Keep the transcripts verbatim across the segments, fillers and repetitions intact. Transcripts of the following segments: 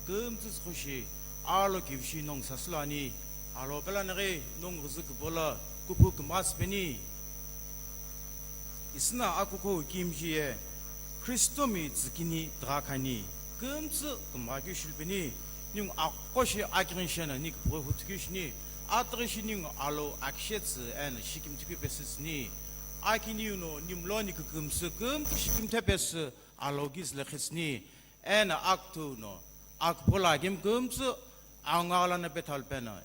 Kümtsü tsüqhoshi, alo kivishi nongu sasülo ani, alo pelanaghi nongu ghüzü küpolo, kuphu kümasü peni. Isüna akuko kimji ye, Kristomi tsükini tügha khani, kümtsü kümakeu shilpeni, ningu aqo shi akighi shena ni küpüghü huthu keu shini, atüghi shi ningu alo akishe tsü eno shikimthe keu pesü tsüni, akiniu no nimloni kükümsü kümtsü shikimthe pesü alo kizü lekhetsüni, eno akuthu no akupho lo akimi kümtsü angala no pethalu peno,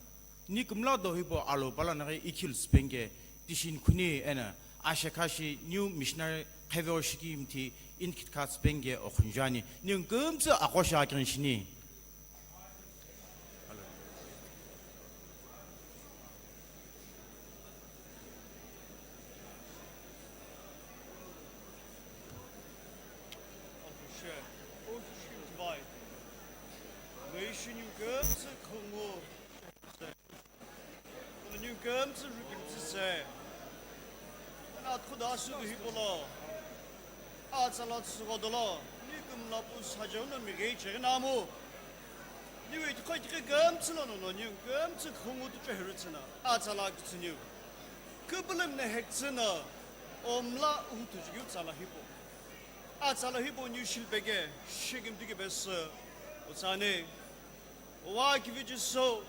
ni kümla do hipau alo pelanaghi ikhilu tsüpeni ke tishi nikhuni eno ashekha shi new missionary qheve shikimthi inikhitikha tsüpeni ke okhunjuani. Ningu kümtsü aqo shi akighi shini. Ningu kümtsü jukimtsü se. Eno atughuda asüdu hipau lo, atsa lo tsügho dolo, ni kümla pu sajo no mighei cheghi namu. Niu itqo itqi kümtsü lono no, ningu kümtsü khungu tuchwe hirutsüna, atsa lo kütsüniu. Küpülümi no hekütsüna, omla uhu thuchukeu tsala hipau. Atsa lo hipau niu shilpeke, shikimthi keu pesü, utsani. Owa kivi Jisü,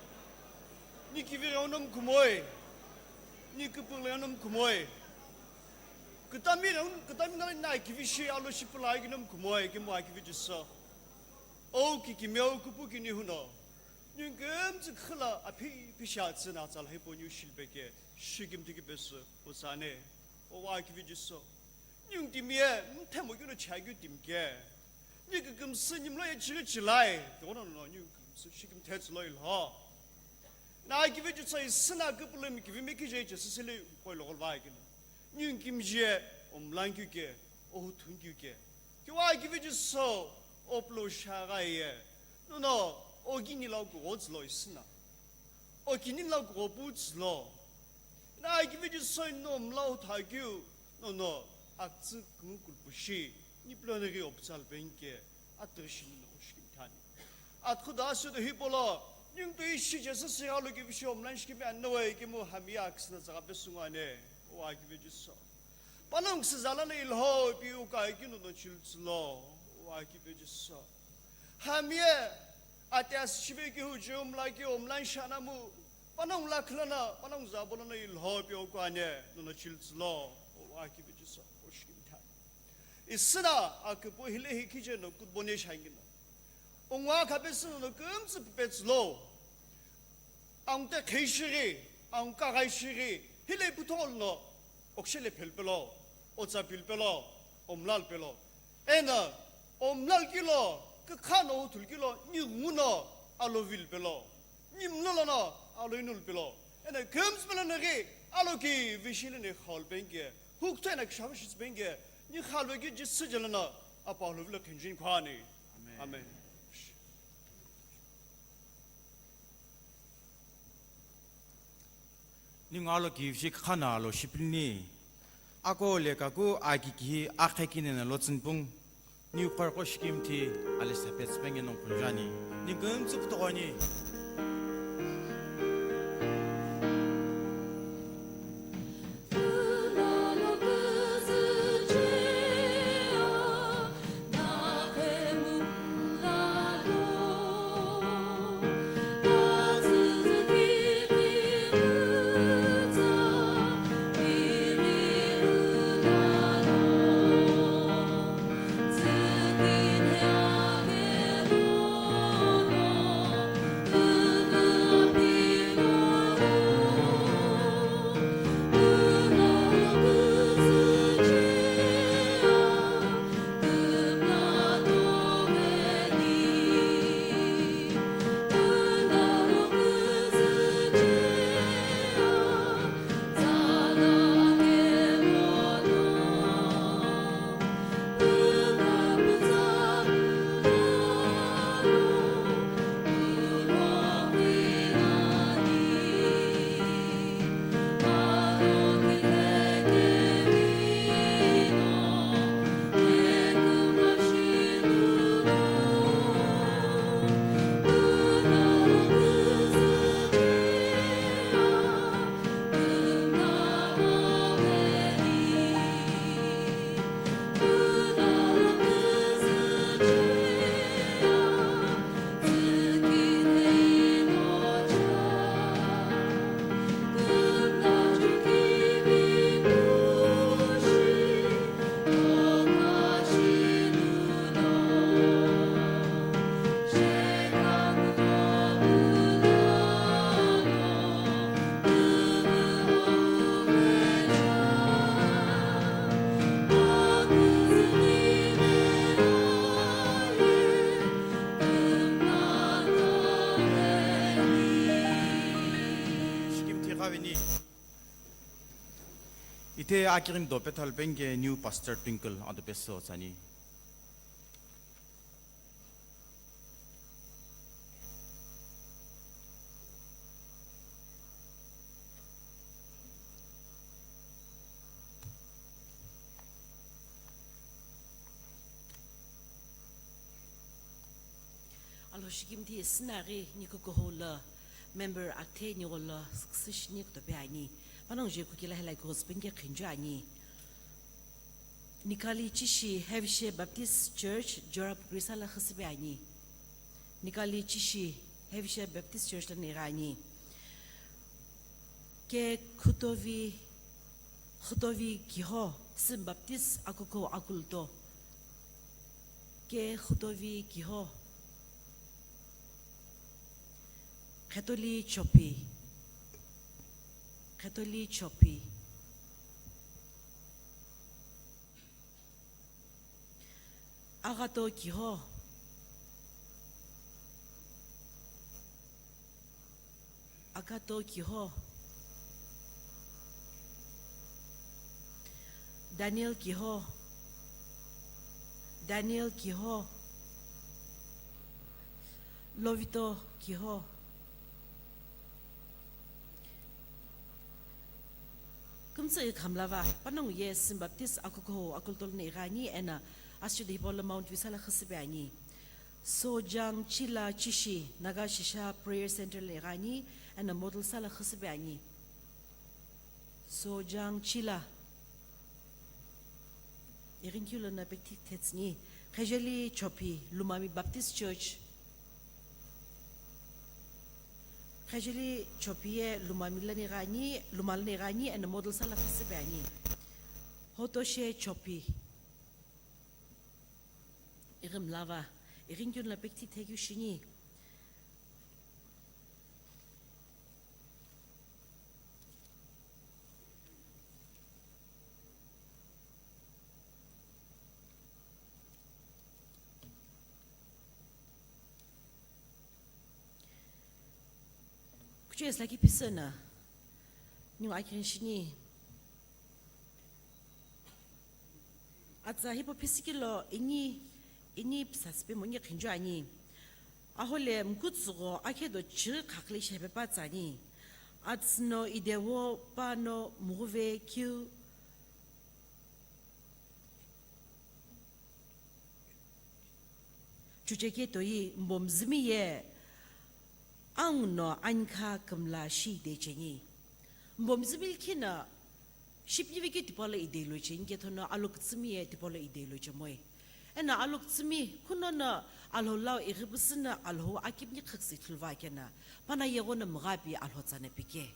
ni kivi ghenguno mukhumoi, ni küpülü ghenguno mukhumoi. Kütami ghenguno, kütami nani na kivi shi alo shipüla ghenguno mukhumoi, kimowa kivi Jisü. O kikimiu küpü kini huno, ningu kümtsü khüla aphi phi shi atsüna atsa lo hipau niu shilpeke, shikimthi keu pesü, utsani. Owa kivi Jisü. Ningu timi ye, mthemo keu no chhakeu timi ke. Ni kükümsü nimlo ye chighi chilai, tighono no, ningu kükümsü shikimthe tsülo ilho. Na kivi Jisü isüna küpülümi kivi mekije che sisili koi lo golva kino. Ningu kimji ye, omlani keu ke, ohu thuni keu ke. Kiwa kivi Jisü, oplo shagha ye. Nono, o kini lo kugho tsülo isüna. O kini lo kugho pu tsülo. Na kivi Jisü no mla uthakeu, nono, aktsü küngu kulpushi, ni pulonighi oputsa lupeni ke, atüghi shini no shikimthani. Atughuda asüdu hipau lo, ningu toi ishi Jisü sigha lo kivi shi omlani shikimi anowe kemu hami ye akisüna tsügha pesü ngo ani, owa kivi Jisü. Panongu süzala no ilho ipi uka ikinu no chilu tsülo, owa kivi Jisü. Hami ye, ate asü shive keu huju omla keu omlani shanamu, panongu lakhi lono, panongu zabo lono ilho ipi uka ani, nono chilu tsülo, owa kivi Jisü, oshikimthani. Isüna aküpü hile hi khije no kutbone shangino. Ongwa khape sü nono kümtsü püpetsülo. Angte khei shighi, angka ghai shighi, hile putholo no, okshele phelpelo, otsa pilpelo, omlal pelo. Eno, omlal kilo, kükha no uthul kilo, ni nguno, alo vilpelo. Ni mlolo no, alo inul pelo. Eno, kümtsü pelo no ghi, alo kivi shile ni khal peni ke. Hukto eno kishavu shitsü peni ke. Ni khal ve ki Jisü jelo no, apa alo vilo khenjin khani. Amen. Amen. Ningu alo kivi shi khana alo shipilni. Ako le kaku aki kihi akhe kinena lo tsünpung. Niu qhorqo shikimthi alisa petsü penge nongu khunjuani. Ningu kümtsü putoghoni. Te akighini do petha lupeni ke new pastor Twinkle ado pesu tsani. Alhou shikimthi sinaghi nikukuhou lo member akithe nigho lo süküsü shini kutope ani. Panongu je kukila hela iko sipeni ke khinju ani. Nikali Chishi Hevishe Baptist Church, Jorapukri sala khisipe ani. Nikali Chishi Hevishe Baptist Church lo nigha ani. Ke Khutovi, Khutovi Kiho, Sim Baptist akuko akulto. Ke Khutovi Kiho. Khetoli Chopi. Khetoli Chopi. Agato Kiho. Agato Kiho. Daniel Kiho. Daniel Kiho. Lovito Kiho. Kümtsü khamlava, panongu ye Sim Baptist akuko akulto lo nigha ani eno asüde hipau lo Mount View sala khisipe ani. Sojang Chila Chishi, Naga Shisha Prayer Center lo nigha ani eno model sala khisipe ani. Sojang Chila. Ighinikeu lono pekthi thetsüni. Khejeli Chopi, Lumami Baptist Church. Khejeli Chopi ye Lumami lo nigha ani, Luma lo nigha ani eno model sala khisipe ani. Hotoshe Chopi. Ighi mlava, ighinikeu lono pekthi thekeu shini. Kuchou ye sülaki pisü no, ningu akighini shini. Atsa hipau phisükilo ini, ini pisa sipemo nge khinju ani. Ahole mkutsugho akhedo chighi khakhle shepe pa tsani. Atsüno idewo pano mughuve keu chucheke toyi mbomzümi ye angu no anikha kümla shi idecheni. Mbomzümi likhi no shipni vekeu tipau lo idei locheni kethono alokütsümi ye tipau lo idei lochemoi. Eno alokütsümi khunono Alhou lau ighipüsü no Alhou akipni khakütsü ithuluva keno, pana yeghono mghapi Alhou tsano pike.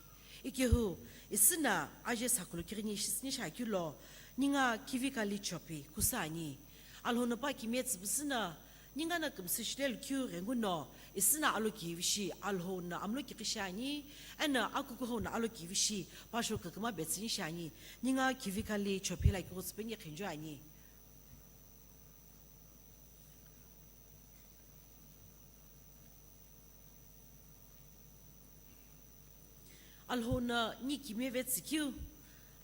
Ikehu, isüno aje sakulo kighini shisüni shakilo, ningu Kivikali Chopi, kusü ani. Alhou no pa kimiye tsüpüsü no, ningu no kümsü shilelu keu ghenguno, isüno alokivi shi, Alhou no amlo kikhi shiani, eno akukuhou no alokivi shi, pasho küküma betsüni shiani, ningu Kivikali Chopi lo kughutsüpeni khinju ani. Alhou no ni kimiye vetsükeu,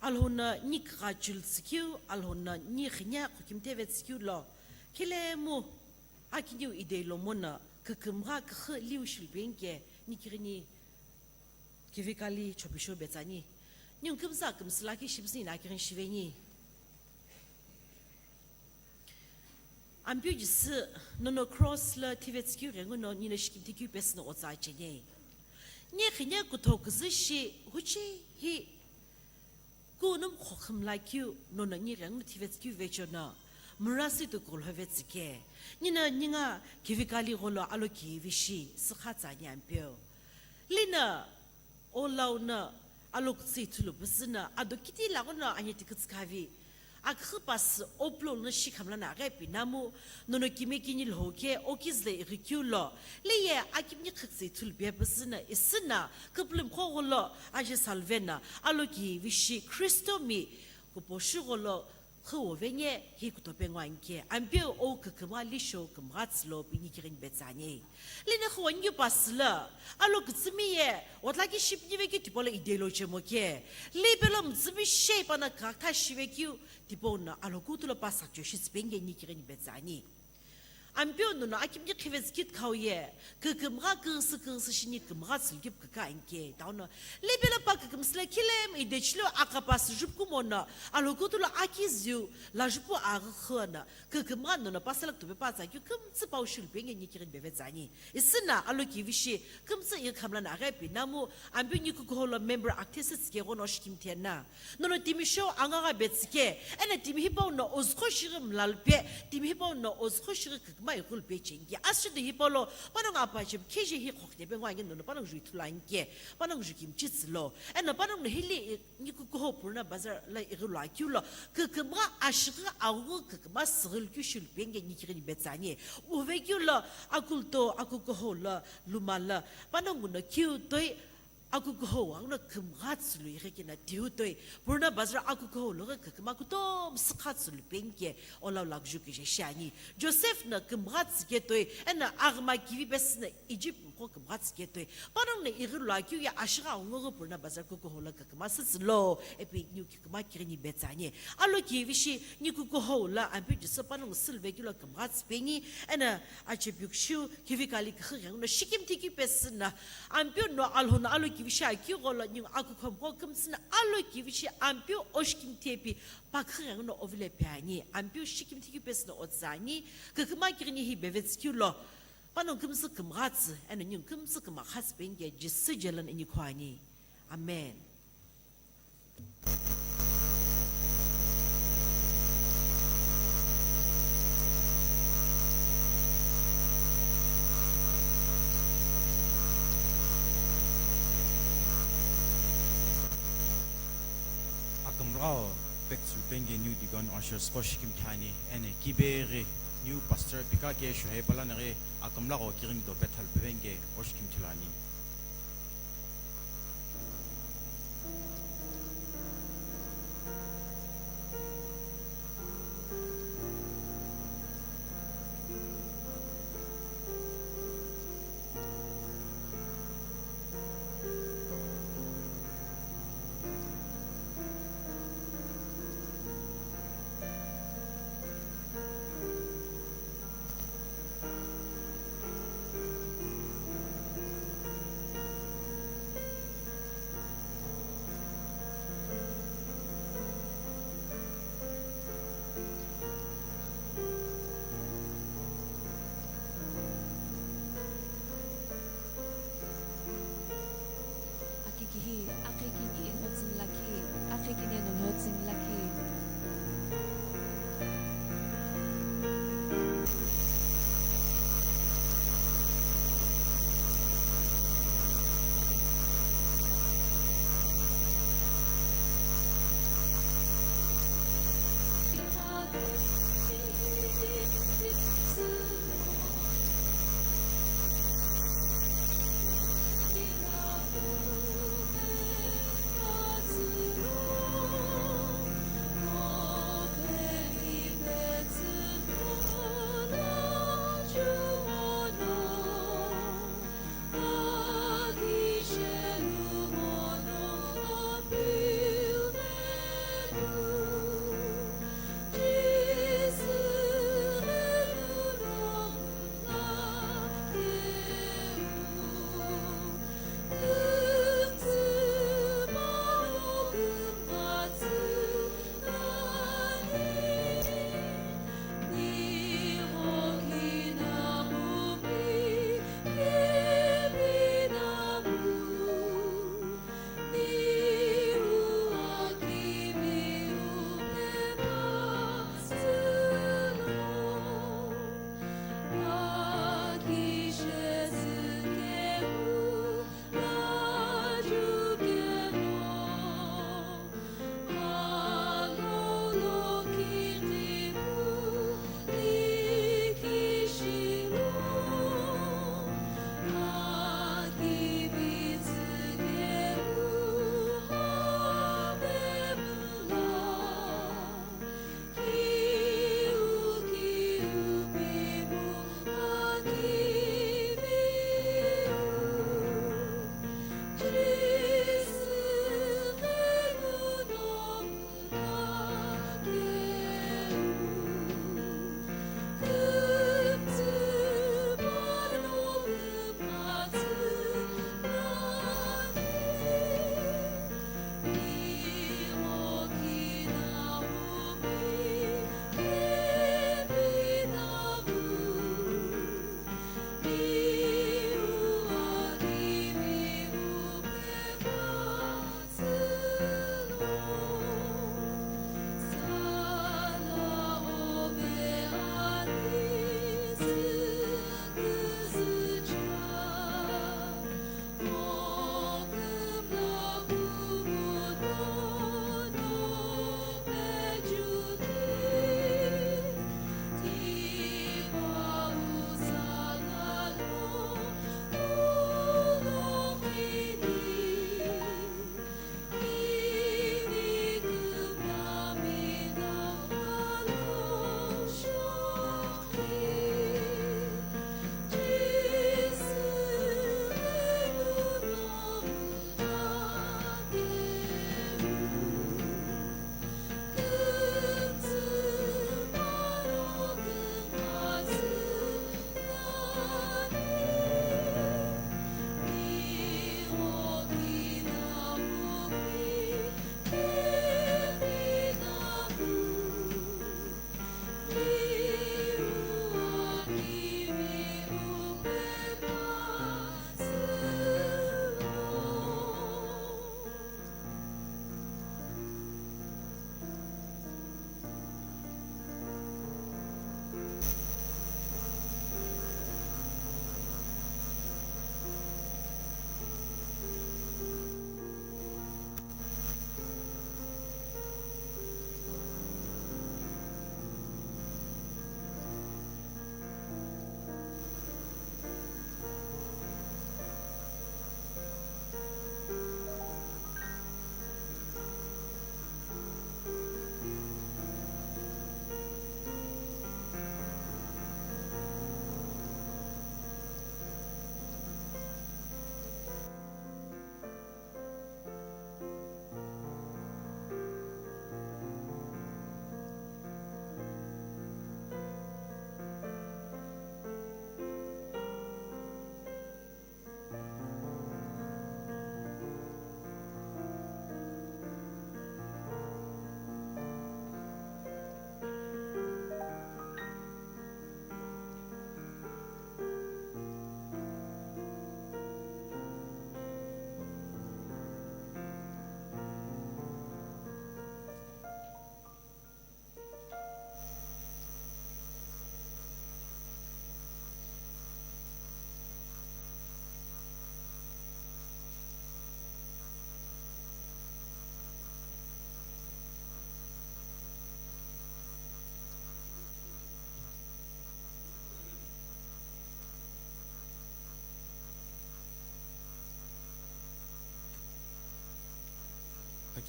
Alhou no ni kugha chultsükeu, Alhou no ni ghinya khukimthe vetsükeu lo, khilemu akiniu idei lomono kükümgha küxü liu shilupeni ke ni kighini Kivikali Chopi shou betsani. Ningu kümtsü kümsü lakhi shipüsü ino akighini shiveni. Ampeu Jisü nono cross lo thivetsükeu ghenguno nino shikimthi keu pesüno otsa cheni. Ni ghinya kutho küzü shi huchi hi kunum khokhüm lakeu nono ni ghenguno thivetsükeu vechono mürasü tu kulho vetsüke. Nino ningu Kivikali gholo alokivi shi sükha tsani ampeu. Lino O lau no alokütsü ithulu püsü no ado kiti laghono ani tikütsü khavi. Aküxü pasü o pulou no shi khamla no aghi pi namu nono kime kini lhou ke o kizle ighikeu lo. Leye akimni khükütsü ithulu pe püsü no isü no küpülümkho gholo aje salve no alokivi shi Khristomi kupo shi gholo Khüwo venge hi kutope ngo anke, Ampeu ou kükümgha lisho kümgha tsülo pini kighini betsani. Lini khüwo ngi pasülo, alo kütsümi ye, otlaki shipni vekeu tipolo idelo chemoke. Lipelo mütsümi shei pana kakha shivekeu tipona alo kutulo pasa choshi tsüpenge ni kighini betsani. Ampeu nono akimni khivetsü kit khau ye, kükümgha kürüsü kürüsü shini kümgha tsülkip küka anke, taono, lipelo pa kükümsüle khilem idechilo akapasü jupkumono, alo kutulo akiziu, la jupu aghi khüno, kükümgha nono pasala kutope patsa keu kümtsü pau shulupenge ni kighini bevetsani. Isina alo kivishi, kümtsü ighi khamlana aghi pinamu, Ampeu ni kukuholo member akthesi tsike ghono shikimthena. Nono timi show angagha betsike, ena timi hipau no ozukho shighi mlalpe, timi hipau no ozukho shighi kükma ighulpe chengi. Ashidu hipau lo, panongu apachim, keji hi khokhtebe ngwa ngi nono panongu ju ithulu anke, panongu ju kimchi tsülo. Ena panongu no hili i-, ngi kukuho Purana Bazar la ighulu akeu lo, kükümgha ashighi aghungu kükma süghülkeu shulupenge ni kighini betsani. Uvekeu lo, akulto, akukuho lo, luma lo, panongu no kiu toi, akukuho wangno kümgha tsülu ighikina tiutoi, Purana Bazar akukuho loghi küküma kutomo sükha tsülu penike, olau lakju kije shiani. Joseph no kümgha tsüke toi, ena aghima kivi pesü no Egypt mkho kümgha tsüke toi. Panongu no ighilo akeu ye ashighi aghungu Purana Bazar kukuho lo küküma sütsülo, epi niu küküma kighini betsani. Alo kivishi ni kukuho lo Ampeu Jisü panongu süluvekeu lo kümgha tsüpeni, ena achepiu kshiu kivi kali küxü ghenguno shikimthi keu pesü no, Ampeu no Alhou no alo kivishi akeu gholo ningu akukhomqo kümtsü no alo kivishi Ampeu oshikimthi epi paküxü ghenguno ovile peani, Ampeu shikimthi keu pesü no otsüani, küküma kighini hi bevetsükeu lo, panongu kümtsü kümgha tsü, ena ningu kümtsü kümgha tsüpenike Jisü jelo no inikhoani. Amen. Akümlao pek tsülupenge new deacon ushers qo shikimthi ani, ena kibeghi new pastor pika ke shohei palanaghi akümlao kighini do pethal pevenge oshikimthi lo ani.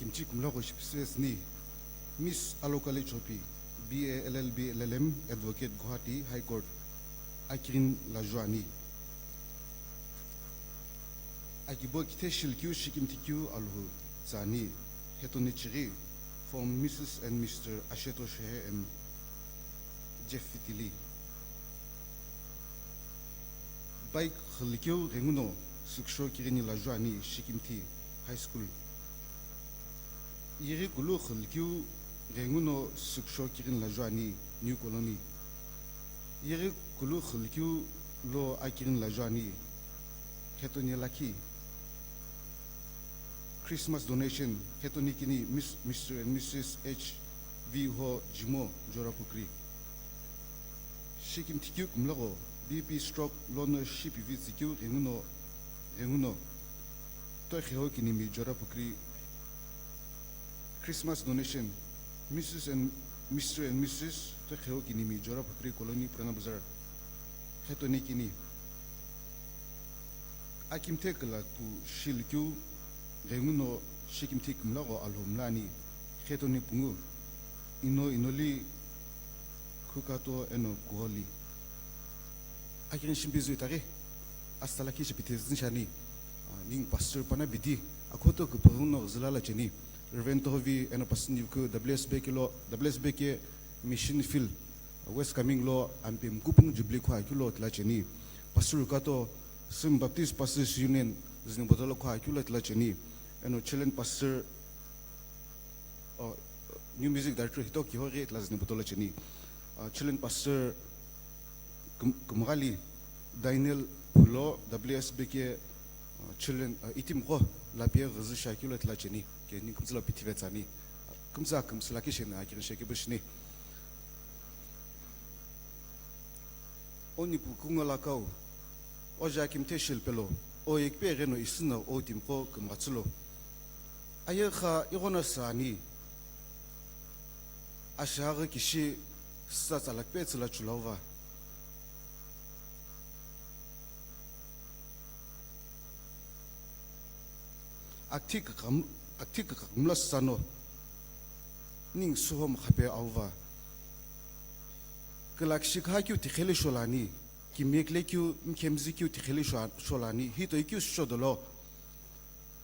Akimthi kümlaqo shipisüvesüni, Miss Alokali Chopi, B A L L B L L M, Advocate, Guwahati High Court, akighini laju ani. Akibo kithe shilikeu shikimthi keu Alhou tsa ani, Khetoni chighi, from Missus and Mister Asheto Shehe and Jeff Fitili. Bike xülikeu ghenguno süksho kighini laju ani, Shikimthi High School. Yeghi kulu xülikeu ghenguno süksho kighini laju ani, New Colony. Yeghi kulu xülikeu lo akighini laju ani, Khetoni lakhi. Christmas donation, Khetoni kini, Miss, Mister and Missus H V Ho Jimo, Jorapukri. Shikimthi keu kümlaqo, B P stroke lono shipivi tsükeu ghenguno, ghenguno, Toikheo Kinimi, Jorapukri. Christmas donation, Missus and Mister and Missus Toikheo Kinimi, Jorapukri Colony, Purana Bazar. Khetoni kini. Akimthi külaku shilikeu ghenguno shikimthi kümlaqo Alhou mla ani, Khetoni pungu, Ino Inoli, Khukato eno Kuholi. Akighini shimpi zui itaghi, asala kishi pithezü shani, ah, ningu pastor pana bidi, akhoto küpüghüno ghüzüla la cheni, Reverend Tohovi eno pastor niku W S B K lo, W S B K mission field, West Kameng lo Ampem Kupung Jubilee khua keu lo tila cheni. Pastor Rukato Sum Baptist Pastors Union Zunheboto lo khua keu lo tila cheni. Eno Children Pastor, oh, New Music Director Hitoki Hoghi tila Zunheboto lo cheni. Ah, Children Pastor Küm-, Kümghali Daniel Phulo W S B K, ah, Children, ah, itimiqo lapiye ghüzü shakeu lo tila cheni. Keni kümtsü lo pithive tsani. Kümtsü akümsü lakhi sheni akighini shekepu shini. O nipu kungu lakau, oja akimthi shilpelo, o yekpe gheno isüna o timiqo kümghatsülo. Ayegha ighono sani, ashaghi kishi sisa tsalakpe tsüla chulauva. Akthi kakam-, akthi kakamla sano, ningu suho mkhape auva. Kila kishi kha keu tikheli sholani, kimyekle keu mkhemzi keu tikheli sho-, sholani, hitoi keu shodolo.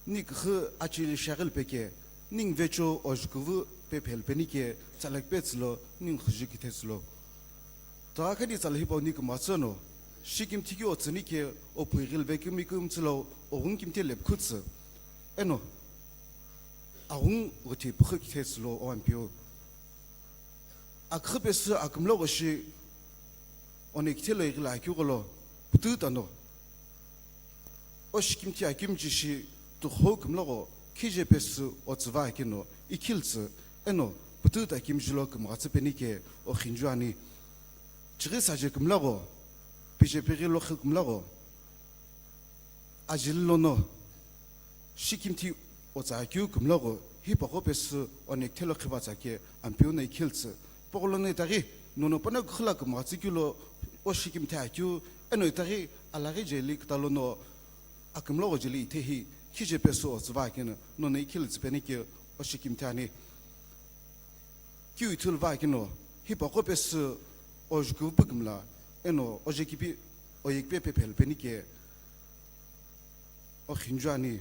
Ni küxü achili shaghili peke, ningu vecho ojukuvu pe phelpenike, tsalakpe tsülo, ningu xüju kithe tsülo. Tagha khani tsala hipau ni kümghatsü no, shikimthi keu otsünike, o phui ghili vekimi kümtsülo, o ghungkimthi lepkhutsü. Eno, aghungu ghuthi püxü kithe tsülo o Ampeu. Aküxü pesü akümlogho shi, one kithelo ighila akeu gholo, pütü tano. O shikimthi akimji shi, tuxo kümlogho, khije pesü otsüva akeno, ikhiltsü, eno, pütü ta akimji lo kümghatsü penike, o khinju ani. Chighi saje kümlogho, pije peghi lo xü kümlogho, ajili lono, shikimthi otsa keu kümlogho, hipaqo pesü one kithelo khivatsa ke Ampeu no ikhiltsü. Pogolo no itaghi, nono pano küxü la kümghatsü keu lo, o shikimthi akeu, eno itaghi alaghi jeli kütalo no, akümlogho jeli ithehi, khije pesü otsüva akeno, nono ikhiltsü penike, o shikimthi ani. Keu ithulu va akeno, hipaqo pesü ojukuvu pu kümla, eno ojekipi, oyekpe pe phelu penike, o khinju ani.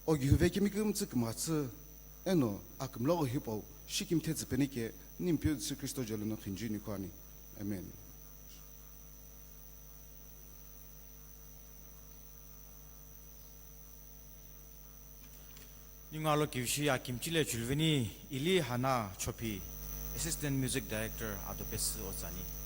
Ogihuve kemi kümtsü kümghatsü, eno akümlogho hipau, shikimthi tsü penike, Nimpeu Jisü Kristo jeli no khinju ni khuani. Amen. Ningu alo kivishi akimchi le chuluveni Ili Hana Chopi, Assistant Music Director, ado pesü otsani.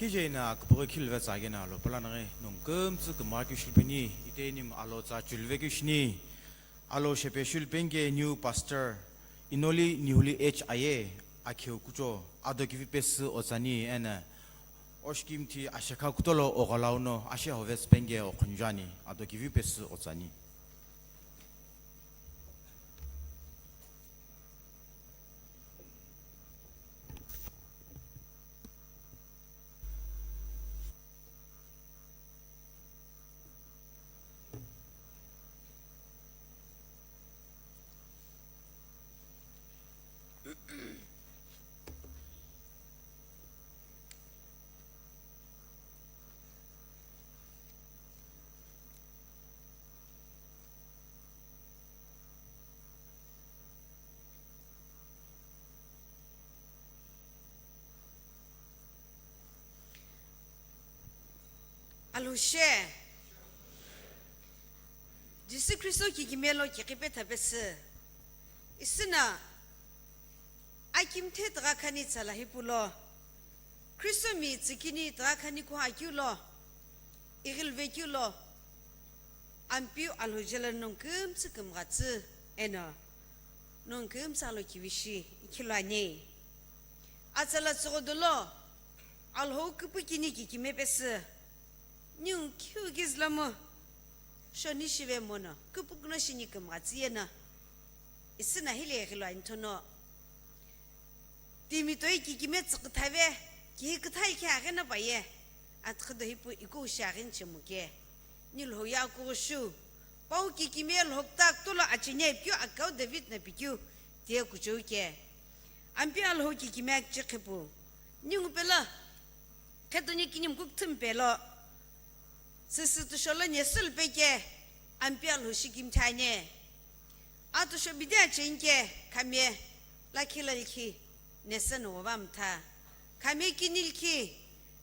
Kije ina aküpüghü khilve tsa kena alo palanaghi nongu kümtsü kümgha keu shilupeni, ite ningu alo tsa chulve keu shini, alo shepe shilupeni ke new pastor, inoli nihuli H I A, akheu kucho, ado kivi pesü otsani ena, oshikimthi ashekha kutolo oghalauno ashe hove tsüpeni ke okhunjuani, ado kivi pesü otsani. Alhou she. Jisü Kristo kikimelo kikipe thapesü. Isüna akimthe tügha khani tsala hipulo. Kristomi tsükini tügha khani kuha keu lo. Ighilve keu lo. Ampeu Alhou jela nongu kümtsü kümghatsü eno nongu kümtsü alo kivishi ikhilo ani. Atsala tsügho dolo Alhou küpükini kikime pesü. Ningu kiu kizlamu shoni shive mono küpüküno shini kümghatsü yena. Isüna hile ighilo ani thono. Timi toi kikime tsüqüthave, kihi küthai khe aghena paye, atüqhüdo hipu iku shi agheni chemuke. Nilhou ye akughu shu, pau kikime lhokta kutolo acheni pikeu akau David na pikeu, tiye kuchou ke. Ampeu Alhou kikime akiche qhipu. Ningu pelo, khetoni kinimku küthümi pelo. Süsü tüsho lo Nesü lupeke, Ampeu Alhou shikimthi ani. Atüsho bidi acheni ke, khami lakhi lakhi Nesü no wova mtha. Khami kini likhi,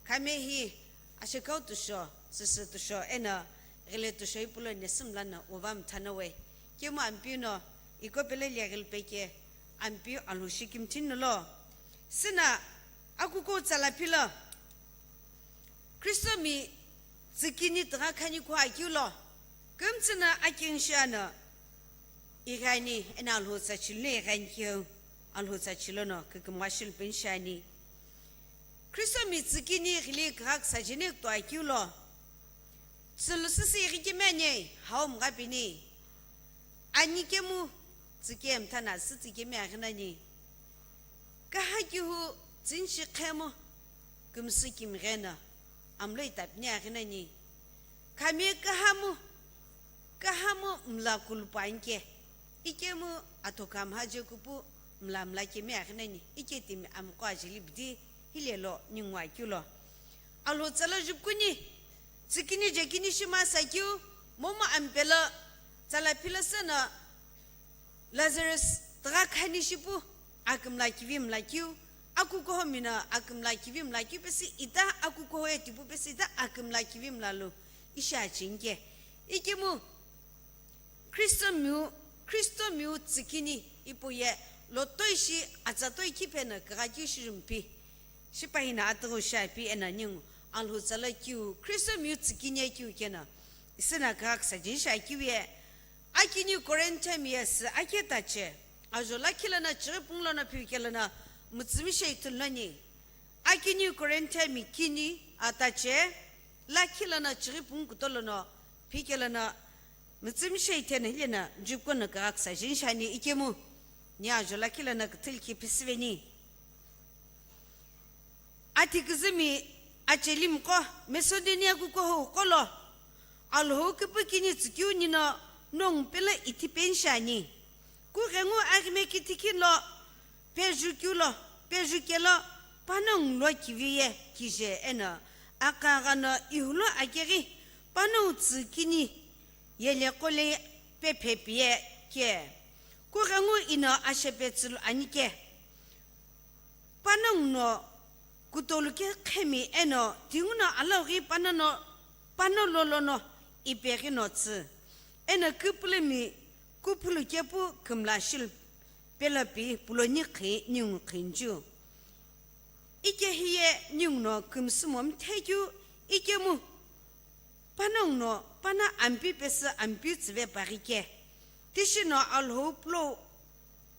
khami hi ashekau tüsho, süsü tüsho, eno ghile tüsho ipulo Nesü mla no wova mtha no we. Kemu Ampeu no, iko pelo liaghi lupeke, Ampeu Alhou shikimthi no lo. Süna, akuko tsala philo. Kristomi tsükini tügha khani kuha keu lo, kümtsü no akeng shi eno igheni, eno Alhou tsa chiluni igheni keu, Alhou tsa chilono kükümgha shilupeni shi ani. Kristomi tsükini ghili kügha küsajeni kutoa keu lo, tsülu süsü ighi kemi ani, hau mgha pini. Ani kemu tsüki mtha na sü tsükemi aghi nani. Kaha kihu tsünshi khemu kümsü kimghe no amlo itapini aghi nani. Khami kahamu, kahamu mla kulupu anke. Ikemu athoka mhaje kupu mla mla kemi aghi nani. Ike timi amqo ajeli bidi hile lo ningu akeu lo. Alhou tsala jupkuni, tsükini jekini shima sa keu, momu ampelo, tsala philo seno, Lazarus tügha khani shipu, akümla kivi mla keu, akukuho mino akümla kivi mla keu pesi ita, akukuho ye tipu pesi ita akümla kivi mla lu ishi acheni ke. Ikemu Kristomiu, Kristomiu tsükini ipu ye lotoi shi atsatoi khiphe no kügha keu shirumpi. Shipahi no atüghü shiapi eno ningu Alhou tsala keu, Kristomiu tsükini ye keu keno, isüna kügha küsajeni shiakeu ye. Akini Korinthiami ye sü akhe tache, ajo lakhi lono chighi pungu lono phivike lono mütsümishei ithulu nani. Akini Korinthiami kini atache, lakhi lono chighi pungu kuto lono phike lono mütsümishei ithulu nani, hileno jupkuni kügha küsajeni shiani ikemu, ni ajo lakhi lono küthü likhi phisüveni. Athi küzümi achelimqo Macedonia kukuhou qolo, Alhou küpükini tsükeu nino nongu pelo ithipeni shiani. Kughengu aghime kithi kilo, peju kilo, peju kelo, panongu lo kivi ye kije eno, aqagha no ihulu akeghi, panongu tsükini yele qole pephe piye ke. Kughengu ino ashepe tsülu ani ke. Panongu no kutolu ke qhemi eno tinguno alaughi panono, pano lolono ipeghi no tsü. Eno küpülümi kuphulu kepu kümla shilu pelopi puloni qhi ningu qhinju. Ike hiye ninguno kümsümo mthekeu ikemu, panongu no pana ampi pesü ampi tsüve paghi ke, tishi no Alhou pulou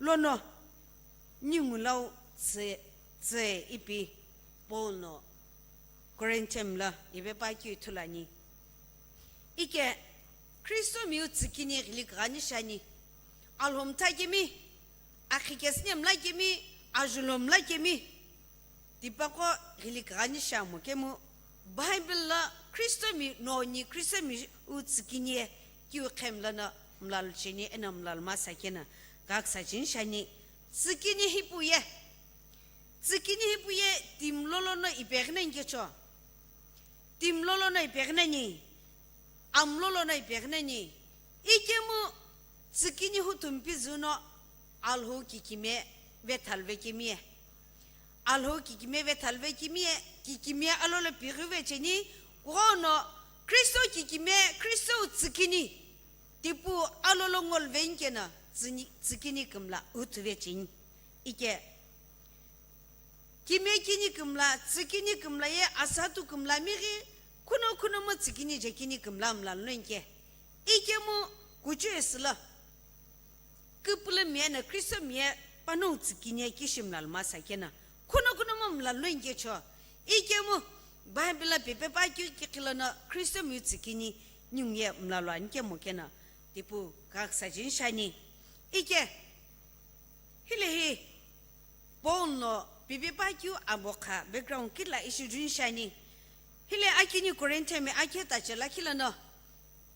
lono ningu lau tsü, tsü ipi Paul no Corinthian la ipe pa keu ithulu ani. Ike Kristomiu tsükini ghili küghani shiani, Alhou mtha kemi, akhi kesüni mla kemi, ajulo mla kemi, tipaqo ghili küghani shiamo kemu, Bible la Kristomi noni Kristomiu tsükini ye kiu qhemla no mlalu cheni eno mlalu masa kena kaksa cheni shiani. Tsükini hipu ye, tsükini hipu ye timlolo no ipeghi nani kecho. Timlolo no ipeghi nani, amlolo no ipeghi nani. Ikemu tsükini hu tumpi züno Alhou kikime vethalu vekemi ye. Alhou kikime vethalu vekemi ye, kikime alolo pighi vecheni, kuhono Kristo kikime, Kristo tsükini tipu alolo ngolu venkena tsüni, tsükini kümla uthu vecheni. Ike kime kini kümla, tsükini kümla ye asatu kümla mighi, kuno kuno mo tsükini je kini kümla mlalu nonke. Ikemu kuchu esülo, küpülümi eno Kristomi ye panongu tsükini ye kishi mlalu masa kena, kuno kuno mo mlalu nonke cho. Ikemu Bible la pepe pa keu kiqi lono Kristomiu tsükini ningu ye mlalu ani kemo kena, tipu kaksa cheni shiani. Ike hilehi Paul no pipi pa keu abo kha background kila ishi juni shiani. Hile akini Corinthian mi akhe ta chela kila no,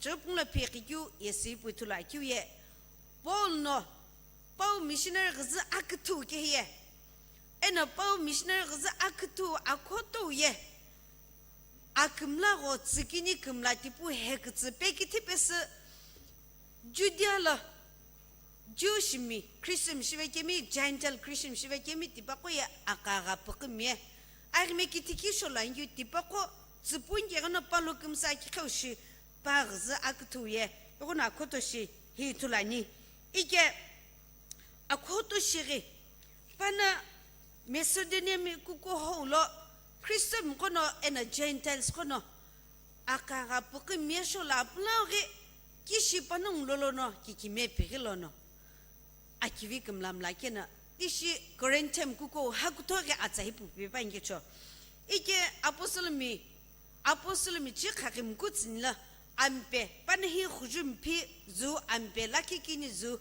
chupung lo phi keu yesi pu ithulu akeu ye. Paul no pau missionary ghüzü aküthu ke hiye, eno pau missionary ghüzü aküthu akhotou ye, akümla gho tsükini kümla tipu hekütsü pekithi pesü, Judea lo Jewish mi Christian shive kemi, Gentile Christian shive kemi tipaqo ye akagha püqü mi ye. Aghime kithi kisho lo angiu tipaqo tsüpu ngeghi no palo kümsü akiqheu shi pa ghüzü aküthu ye, ighono akhoto shi hi ithulu ani. Ike akhoto shighi pana Macedonia mi kuko hou lo Christian mi qono eno Gentiles qono akagha püqü mesho lo apulao ghi kishi panongu lolo no kikime pighi lono akivi kümla mla kena, tishi Corinthian kuko hakutho ghi atsa hipu pipe pa ngecho. Ike apostle mi, apostle mi chi khaghi mkutsüni lo ampe, pana hi khuju mphi zu ampe lakhi kini zu,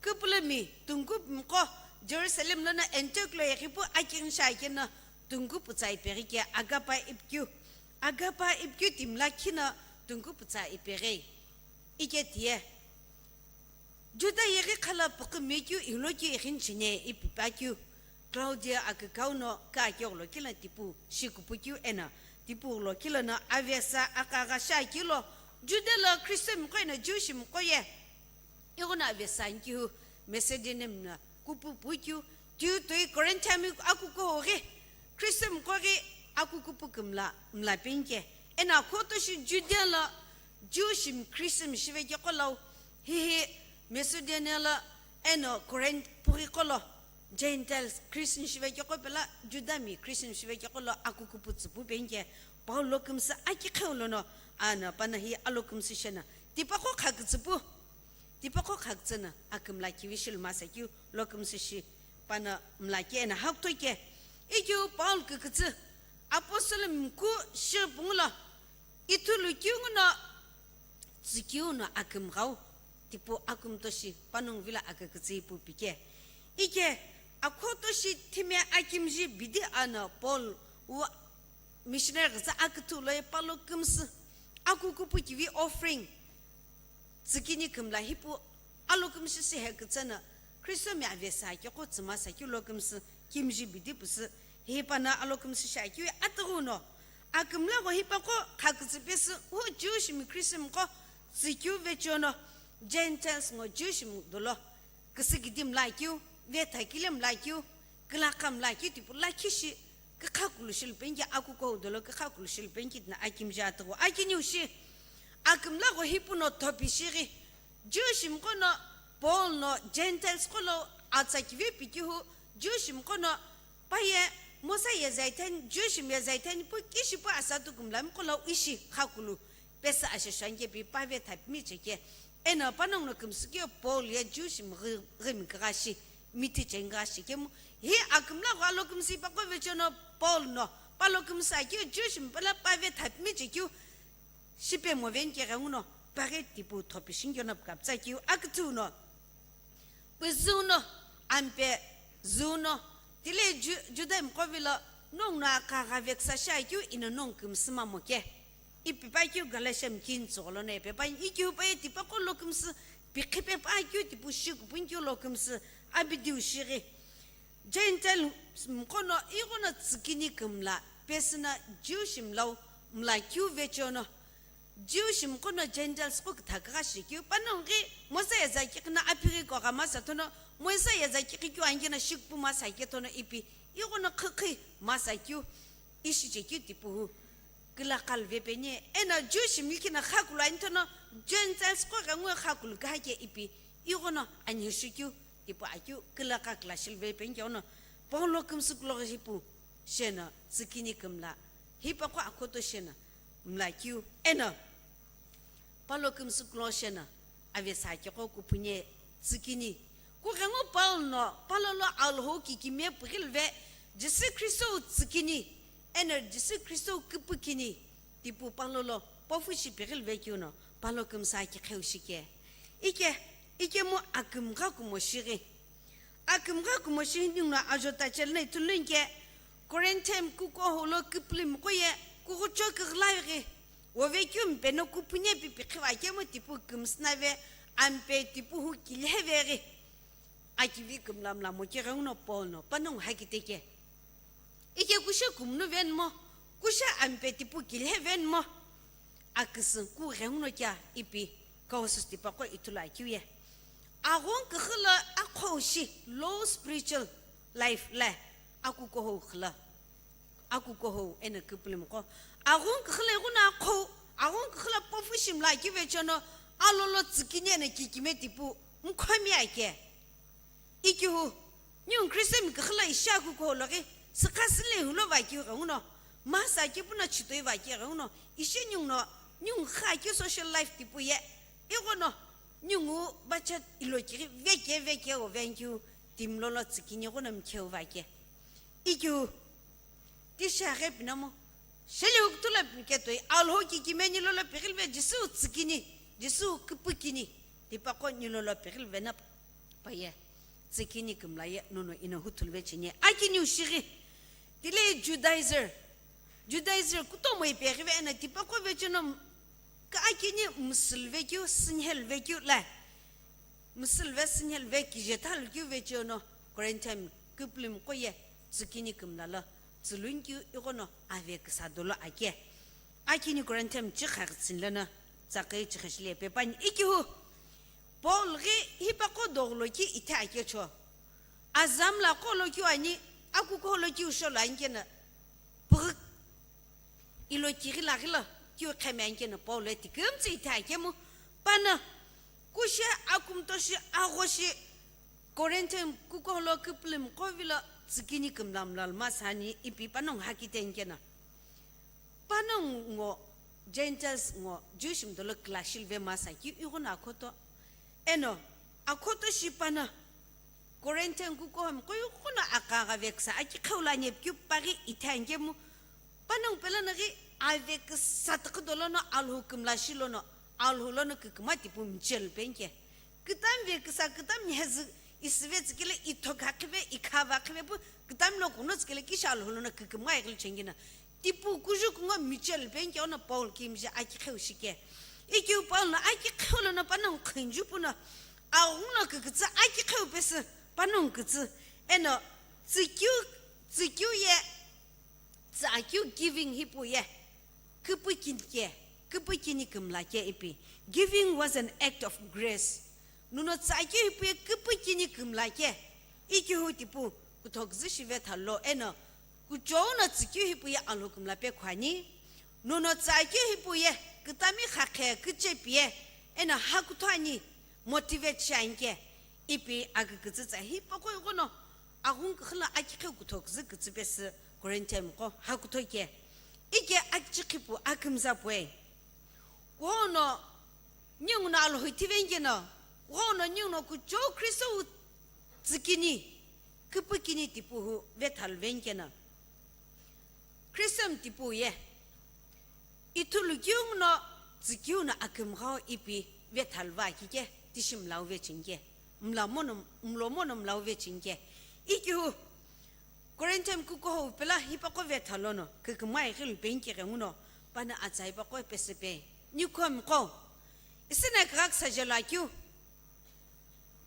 küpülümi tungkupu mqo Jerusalem lono Antioch lo yeghipu akighi shi akeno tungkupu tsa ipeghi ke Agaba ipikeu, Agaba ipikeu timi lakhi no tungkupu tsa ipeghi. Ike tiye Juda yeghi khala püqü mekeu ighilokeu ighini cheni ipi pa keu, Claudia akükau no kha akeghulo kila tipu shikupu keu eno tipu ghulo kila no avesa akagha shi akeu lo, Juda lo Christian miqo eno Jewish miqo ye ighono avesa ani keu Macedonia mi no kupu pu keu, tiu toi Corinthian mi akuko ghi Christian miqo ghi akukupu kümla mla penke. Eno akhoto shi Judea lo Jewish mi Christian shive keqo lo, hihi Macedonia lo eno Corinth pughi qo lo Gentiles Christian shive keqo pela Juda mi Christian shive keqo lo akukupu tsüpu penke. Paul lo kümsü akiqheu lono eno pana hi alo kümsü shena tipaqo khakütsüpu, tipaqo khakütsü no akümla kivi shilu masa keu lo kümsü shi pana mla ke eno hakutho ke. Ikeu Paul kükütsü apostle mku shi pungu lo ithulu keu nguno tsükeu no akümghau, tipu akümto shi panongu vilo akükütsü ipu pike. Ike akhoto shi thime akimji bidi eno Paul wu missionary ghüzü aküthu lo ye palo kümsü akukupu kivi offering tsükini kümla hipu alo kümsü shi hekütsü no Christian mi avesa keqo tsü masa keu lo kümsü kimji bidi pusü, hi pana alo kümsü shi akeu ye atughu no akümla gho hipaqo khakütsü pesü hu Jewish mi Christian miqo tsükeu vecho no Gentiles ngo Jewish mi dolo küsü kidi mla keu, vetha kile mla keu, külakha mla keu tipu lakhi shi, kükha kulu shilu penke akuko dolo kükha kulu shilu penke tina akimji atughu akiniu shi, akümla gho hipu no thopi shighi, Jewish miqo no Paul no Gentiles qo lo atsa kivi pikeu hu, Jewish miqo no paye Mosa ye zai thani, Jewishmi ye zai thani pu kishi pu asatu kümla miqo lau ishi khakulu pesa asheshu anke pi pave thapimi cheke. Eno panongu no kümsükeu Paul ye Jewishmi ghi-, ghimi kighashi, mithi cheni kighashi kemu. Hi akümla gho alo kümsü ipaqo vecheono Paul no, palo kümsü akeu Jewishmi pala pave thapimi chekeu, shipe moveni keghenguno, paghe tipu thopishingi keno pukapütsa keu aküthu no. Püzü no, ampe zü no, tile Ju-, Juda miqo vilo, nongu no akagha veksa shi akeu ino nongu kümsü mamo ke. Ipi pa keu Galatia mkini tsügholo no ipi pa ikeu pa ye tipaqo lo kümsü, pikhipe pa keu tipu shi kupuni keu lo kümsü, abidiu shighi. Gentile miqo no ighono tsükini kümla, pesü no Jewishmi lau mla keu vecheono, Jewishmi qo no Gentiles qo kütha kighashi keu, panongu ghi Mosa ye zaki qhi no apighi kogha masa thono, Mosa ye zaki qhi keu anke no shi kupu masa ke thono ipi, ighono qhiqhi masa keu, ishi chekeu tipu hu, küla qalve peni, eno Jewishmi likhi no khakulu ani thono, Gentiles qo ghengu khakulu kigha ke ipi, ighono anheshi keu, tipu akeu, küla qa küla shilve peni keu no, Paulo kümsü kulo ghi pu, sheno, tsükini kümla, hipaqo akhoto sheno, mla keu, eno, palo kümsü kulo sheno, avesa keqo kupuni tsükini. Kughengu Paul no, palo lo Alhou kikimiye püghilve, Jisü Khristo tsükini, eno Jisü Khristo küpükini, tipu palo lo, pofu shi püghilve keu no, palo kümsü akiqheu shike. Ike, ikemu akümgha kumo shighi. Akümgha kumo shi ningu no ajo tachel no ithulu inke, Corinthian kuko holo küpülümiqo ye, kughucho kighilaighi, wovekeu mpe no kupuni pipi khiva kemu tipu kümsü nave, ampe tipu hu kilheveghi. Akivi kümlamla mo keghengu no Paul no, panongu hakite ke. Ike kushe kumnu venmo, kushe ampe tipu kilhe venmo. Aküsü kughengu no kea ipi, kausus tipaqo ithulu akeu ye. Aghungu küxü lo aqhou shi, low spiritual life le, akuko hou xü lo. Akuko hou, eno küpülümiqo. Aghungu küxü lo ighono aqhou, aghungu küxü lo pofu shi mla keu vecheono, alo lo tsükini eno kikimiye tipu, mkhomi ake. Ikehu, ningu Christian mi küxü lo ishi akuko hou lo ghi, sükha sile hulo va keu ghenguno, masa keu puno chitoi va keu ghenguno, ishi ningu no, ningu kha keu social life tipu ye, ighono, ningu budget ilo kighi veke veke o venkeu, timi lolo tsükini ighono mkheu va ke. Ikehu, Tisha ghe pinamo. Sheli hukutula piketoi, Alhou kikimiye nilolo pighilve Jisü tsükini, Jisü küpükini. Tipaqo nilolo pighilve na paye. Tsükini kümla ye, nono ino hutulve chini. Akiniu shighi. Tile Judaizer. Judaizer kutomo ipeghive eno tipaqo vechino ka akini müsülve keu, sünhelve keu la. Müsülve sünhelve kije thalukeu vecheono Corinthian küpülümiqo ye tsükini kümla lo tsüluni keu ighono ave küsa dolo ake. Akini Corinthian chikha tsini lono tsaqe chikha shile pepani ikehu. Paul ghi hipaqo doghulo ki ithe akecho. Azamla qo lo keu ani, akuko lo keu sholo ani keno. Püghü ilo kighi laghi lo, keu khemi ani keno Paul e tikümtsü ithe akemu, pano, kushe akumtoshi aghoshi, Corinthian kuko lo küpülümiqo vilo tsükini kümlamla lo masani ipi panongu hakite ani keno. Panongu ngo, Gentiles ngo, Jewish mdolo clash ilve masa keu ighono akhoto. Eno, akhoto shi pano, Corinthian kuko miqo ighono akagha veksa, akiqheu lo ani ipikeu paghi ithe ani kemu, panongu pelono ghi aveksa tüqhü dolono Alhou kümla shi lono, Alhou lono küküma tipu michelu penke. Kütami veksa, kütami nhezü, isüve tsükele, ithokha qhive, ikhava qhive pu, kütami lo kuno tsükele, kishi Alhou lono küküma ighili chengina. Tipu kuju kungo michelu penke ono Paul kimije akiqheu shike. Ikeu Paul no akiqheu lono panongu khünju puno, aghungu no kükütsü akiqheu pesü panongu kütsü. Eno tsükeu, tsükeu ye, tsükeu giving hipau ye, küpükini ke, küpükini kümla ke ipi. Giving was an act of grace. Nono tsükeu hipau ye küpükini kümla ke. Ikeu tipu, kuthoküzü shive thalo eno, kuchou no tsükeu hipau ye Alhou kümla pekhu ani. Nono tsükeu hipau ye, kütami khaqhe küche pi ye, eno hakutho ani, motivate shi ani ke. Ipi akükütsü tsü hipaqo ighono, aghungu küxü lo akiqheu kutho küzü kütsü pesü Corinthian qo hakutho ke. Ike akichikhipu akümza pue. Kuhono ningu no Alhou ithiveni keno, kuhono ningu no kuchou Kristo wu tsükini, küpükini tipuhu vethalu veni keno. Kristo mi tipu ye. Ithulu kiungu no, tsükiu no akümghau ipi vethalu va kike, tishi mlau vechini ke. Mla mono, mlo mono mlau vechini ke. Ikihu, Corinthian kukuhou pela hipaqo vetha lono, kükümai ghilu penki ghenguno, pana atsa hipaqo pesüpe. Nikhomi qo. Isina kagak sajelo akiu.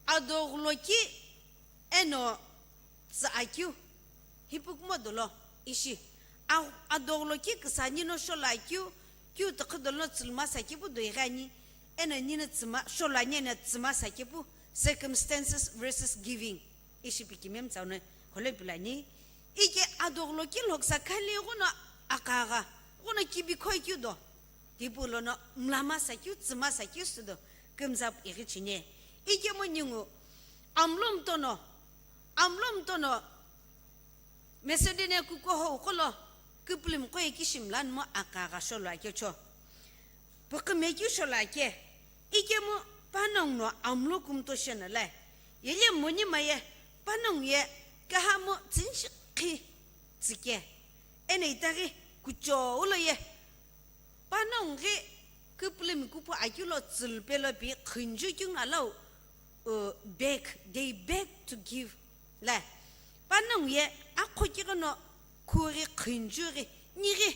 Adoghuloki eno tsü akiu. Hipukumo dolo ishi. A-, adoghuloki küsa nino sholo akiu. Kiu tokho dolo tsüluma sakipu doighani. Eno nino tsüma, sholo ani eno tsüma sakipu. Circumstances versus giving. Ishi pikimem tsaune khole pilani. Ike adoghuloki lhoksa khali ghuno akagha, ghuno kibikhoi kiu do. Tipu lono mlama sakeu, tsüma sakeu sudo, kümza pu ighi chine. Ike mo ningu, amlo mtono, amlo mtono, Macedonia kukuhou qolo, küpülümi qo ye kishi mlani mo akagha sholo akecho. Püqhü mekeu sholo ake, ikemu panongu no amlo kumto shena lai. Yele moni maye, panongu ye, kaha mo tsinshi khi tsike. Eno itaghi kuchou lo ye. Panongu ghi küpülümi kupu akeu lo tsülpe lo pi khünju keu no alau, uh, beg, they beg to give. Lai, panongu ye akho kighi no khughi khünju ghi, nighi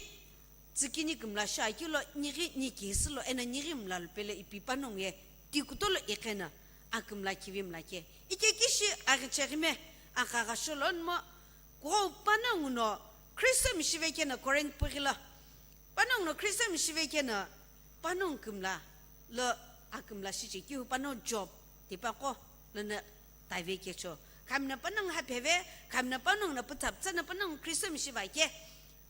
tsükini kümla shi akeu lo, nighi ni kisi lo, eno nighi mla lupe lo ipi panongu ye, tikuto lo iqeno akümla kivi mla ke. Ike kishi aghicheghi me, akagha sholo nmo, kughou panongu no Kristo mi shive keno Corinth pughi lo. Panongu no Kristo mi shive keno, panongu kümla lo akümla shiche kihu panongu Job tipaqo lono tave kecho. Khami no panongu hapheve, khami no panongu no pütsa pütsa no panongu Kristo mi shiva ke,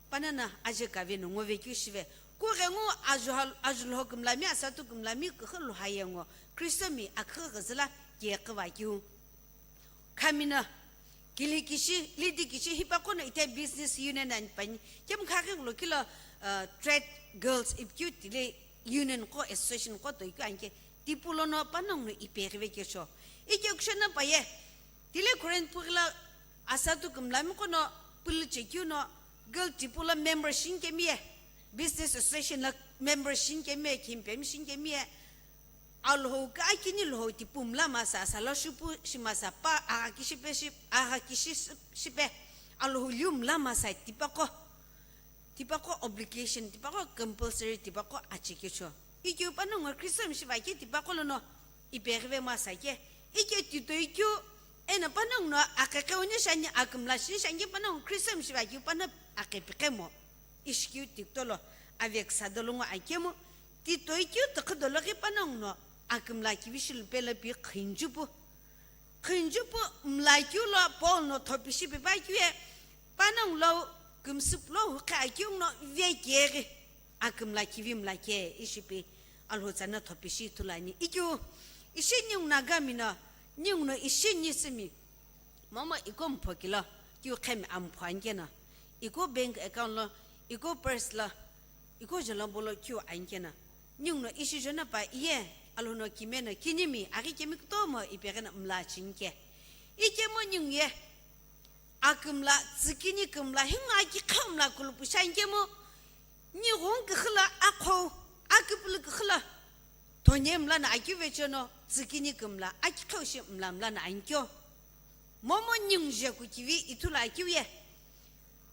panongu no aje kave no ngove keu shive. Kughengu aju hal-, ajulho kümlami, asatu kümlami, küxü luha yengo, Kristo mi aküxü ghüzüla keküva kihu. Khami no, kili kishi, lidi kishi, hipaqo no ite business union ani pani. Kemu khaghi lo kilo, uh, trade girls ipikeu tile union qo association qo toi keu anke. Tipu lono panongu no ipeghive kecho. Ike kushena paye. Tile Corinth pughi lo asatu kümlami qo no pülü chekeu no girl tipu lo member shin kemi ye. Business association lo member shin kemi ye, khimpemi shin kemi ye. Alhou ka akini lhou tipu mla masa, sala shupu shimasa pa, agha kishi pe shi, agha kishi shi-, shipe, Alhou liu mla masa tipaqo, tipaqo obligation, tipaqo compulsory, tipaqo achekecho. Ikeu panongu Kristo mi shiva ke tipaqo lono ipeghive masa ke. Ike titoi keu, eno panongu no akeqe uni shani akümla shi shani ke panongu Kristo mi shiva keu pano akepiqe mo. Ishikeu tikto lo, aveksa dolo ngo akemu, titoi keu tokho dolo ghi panongu no akümla kivi shi lupe lo pi khünju pu. Khünju pu mla keu lo Paul no thopishi pipa keu ye, panongu lo kümsüp lo hukhe akeu no vekeghi akümla kivi mla ke ishi pi Alhou tsa no thopishi ithulu ani. Ikeu, ishi ningu no agami no, ningu no ishi nisümi. Momu iko mpho kilo, kiu khemi ampho ani keno, iko bank account lo, iko purse lo, iko jolombo lo kiu ani keno, ningu no ishi jona pa iye, Alhou no kime no kinimi, aghi kemi kutomo ipeghi no mla chini ke. Ikemu ningu ye, akümla, tsükini kümla, hingu aki khau mla kulupu shi ani kemu, nighungu küxü lo akhou, aküpülü küxü lo, thonye mla no akeu veche no, tsükini kümla, aki khau shi mla mla no ani keu. Momu ningu jeku kivi ithulu akeu ye.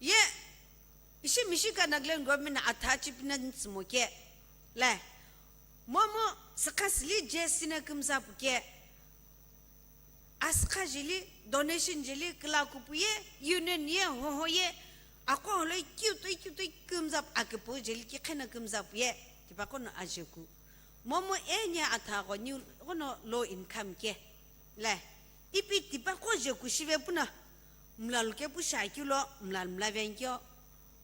Ye, ishi Michigan Nagaland government no atha chipina ntsümo ke. Lai, momu sükha sili je sina kümza pu ke. Asükha jeli, donation jeli, küla kupu ye, union ye, hoho ye, aqo holo kiu toi kiu toi kümza pu akipu jeli kiqhe no kümza pu ye, tipaqo no ajeku. Momu enya atha gho niu ghono low income ke. Lai, ipi tipaqo jeku shive puno, mlalu kepu shi akeu lo, mlalu mla ve ani keu.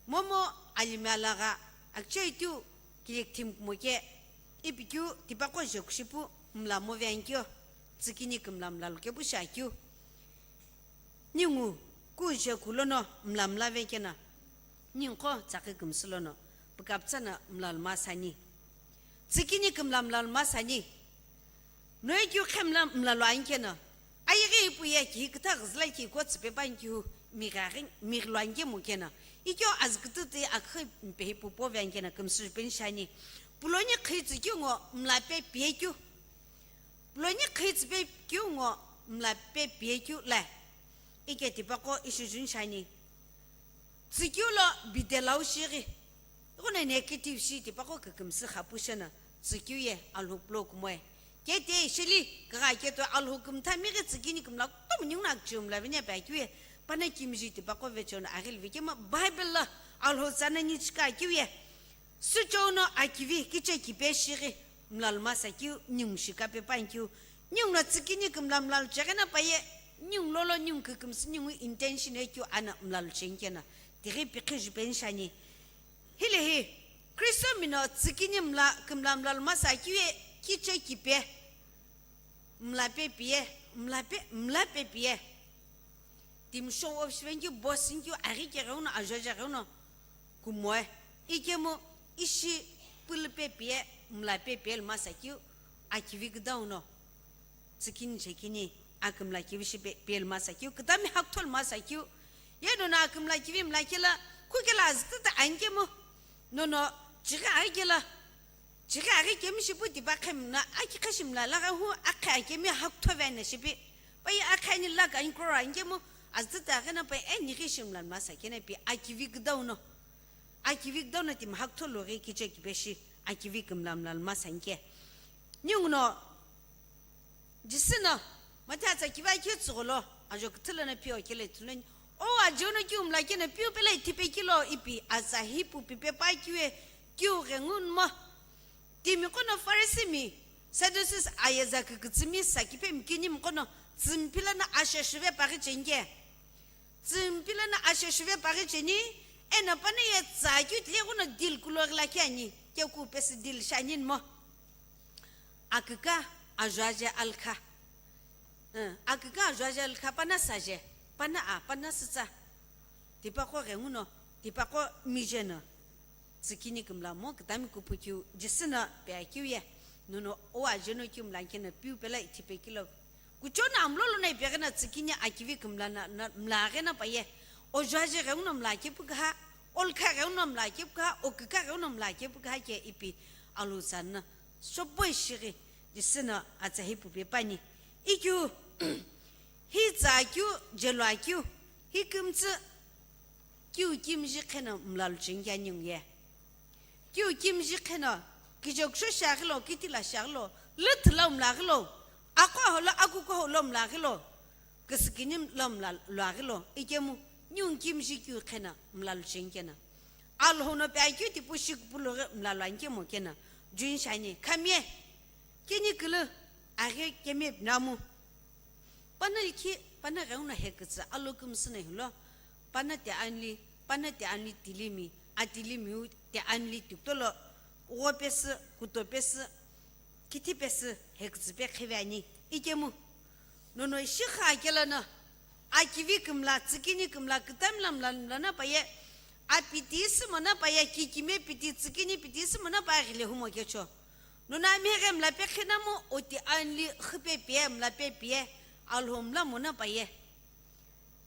Momu alimi alagha, akchoi tiu, kilik thim kumo ke, ipi keu tipaqo jeku shipu, mla mo ve ani keu, tsükini kümla mlalu kepu shi akeu. Ningu kujeku lono mlamla vekena, ningu qo tsaqi kümsü lono pükapütsa no mlalma sani. Tsükini kümla mlalma sani. Noye keu khemla mlalo ankeno, ayeghi ipu ye kihi kütha ghüzüla ki ko tsüpe pankeu mighaghi, mighilu ankemu keno, ikyo azükütütü akhi mpehi pu pove ankeno kümsü peni shani. Puloni khitsü keu ngo mlape piekeu. Puloni khitsü pe keu ngo mlape piekeu la. Ike tipaqo ishi jun shani. Tsükeu lo bidelau shighi. Ighono negative shi tipaqo kükümsü khapu sheno tsükeu ye Alhou pulo kumoe. Kete shili kagha keto Alhou kümtha mighi tsükini kümla kutomo ningu no akücheu mla veni ape akeu ye. Pana kimiji tipaqo vechono aghili vekemo Bible lo Alhou tsana ni chika akeu ye. Süchou no akivi kiche kipe shighi mlalma sakeu ningu shikape pankeu. Ningu no tsükini kümla mlalu cheghi na paye. Ningu lolo ningu kükümsü ningu intention ekeu ana mlalu chenkeno. Tighi pikhi jupeni shani. Hilehi, Kristo mino tsükini mla, kümla mlalma sakeu ye kiche kipe. Mlape piye, mlape, mlape piye. Timi show off shivenkeu boss nkeu aghi keghenguno ajoje ghenguno kumoe. Ikemu ishi pulüpe piye, mlape piye lma sakeu akivi küdauno. Tsükini chekini akümla kivi shipe, piye lma sakeu kütami hakutho lma sakeu. Ye nono akümla kivi mla kela, kukela azükütü ankemu. Nono chighi aghi kela. Chighi aghi kemi shipu tipa khemna, aki khashi mla lagha hu, akhe akemi hakutho vena shipi. Paye akhe ani lagha ani koro ankemu, azütütü aghena paye, e, nighi shi mla masa kena pi, akivi küdauno. Akivi küdauno timi hakutho loghi kiche kipe shi, akivi kümla mla masa nke. Ninguno, Jisü no, Mathiatsa kivi akeu tsügholo, ajo küthü lono piu kele ithuluni. O ajo no kiu mla keno piu pelo ithipe kilo ipi, atsa hipu pipe pa kiu ye, kiu ghenguno mo. Timi qono Pharisee mi, Sadducees ayeza kükütsü mi sakipe mi kini mi qono, tsümpilana ashe shuve paghi chenge. Tsümpilana ashe shuve paghi cheni, eno pana ye tsa kiu tile ghono deal kulo ghila kiani, keku pesi deal shani mo. Aküka ajuaje alkha. Ih, aküka ajuaje alkha pana saje, pana a, pana sütsa. Tipaqo ghenguno, tipaqo mijeno. Tsükini kümla mo, kütami kuphu kiu, Jisü no pe akiu ye. Nono o aje no kiu mla keno piu pelo ithipe kilo. Kuchou no amlo lono ipeghi no tsükini akivi kümla na, na, mla ghe na paye. O juaje ghenguno mla kepu kaha, olkha ghenguno mla kepu kaha, oküka ghenguno mla kepu kaha ke ipi alu tsano. Sopo ishighi, Jisü no atsa hipu pe pani. Ikeu, hi tsa keu, jelo akeu, hi kümtsü, kiu kimiji kheno mlalu chengkeu ningu ye. Kiu kimiji kheno, kijokusho shiaghilo, kitila shiaghilo, lüthü lo mlaghilo, aqo holo, akuko holo mlaghilo, küsükini lo mla-, luaghilo, ikemu, ningu kimiji kiu kheno mlalu chengkeno. Alhou no pe akeu tipu shi kupulughi mlalu ankemu keno, jun shani, khamye, kini külü, aghi kemi pinamu. Pana likhi, pana ghenguno hekütsü alo kümsü no hilo, pana te anli, pana te anli tilimi, atilimiu te anli tikutolo, gho pesü, kuto pesü, kithi pesü, hekütsü pe khive ani, ikemu. Nono ishi kha kelo no, akivi kümla, tsükini kümla, kütami lo mla, mla na paye, apiti sü mo na paye, kikime piti, tsükini piti sü mo na paye, ghile humo kecho. Nono amighe mla pe khinamu, oti anli khipe piye, mla pe piye, Alhou mla mo na paye.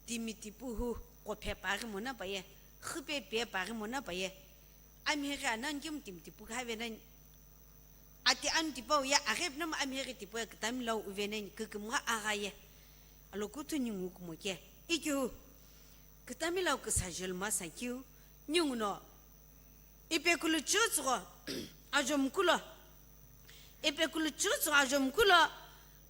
Timi tipu hu, qophe paghi mo na paye, khipe piye paghi mo na paye. Amighe anan kim timi tipu khave nan. Ati an tipau ye, aghe pinamu amighe tipu ye, kütami lo uve nan, kükümgha agha ye. Alo kuthu ningu kumo ke. Ikeu, kütami lo küsa jelo masa kiu, ninguno. Ipekulu chütsügho, ajomkulo. Ipekulu chütsügho, ajomkulo,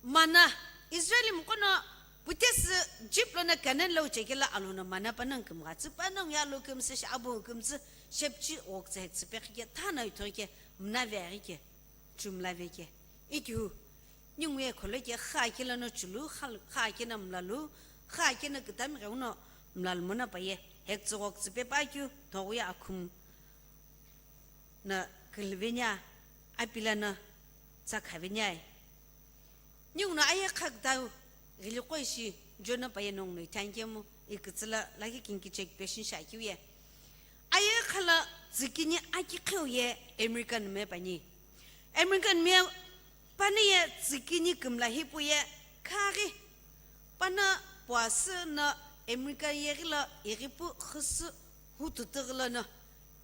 mana, Israel mi qono, putesü Egypt lono Canaan lo uchekelo alono mana panongu kümghatsü, panongu ye alo kümsü shi, abo kümsü, shepchi oktsü hetsü pekhi ke, thana ithoi ke, mna veghi ke, chumla veke. Ikeu, ningu ye kholo ke, kha kelo no chulu, kha, kha keno mlalu, kha keno kütami ghenguno mlalu mo na paye, hekütsügho kütsü pe pa keu, thoghi ye akhumu. No külüveni a, apilano tsa khaveni ai. Ninguno aye khakütau ghiliqo ishi, Jona paye nongu no ithulu ankemu ikütsüla lakhi kinki check patient shi akeu ye. Aye khala tsükini akiqheu ye American me pani. American me pani ye tsükini kümla hipu ye khaghi pana puasü na American ye ghila ighipu khüsü hututughi lono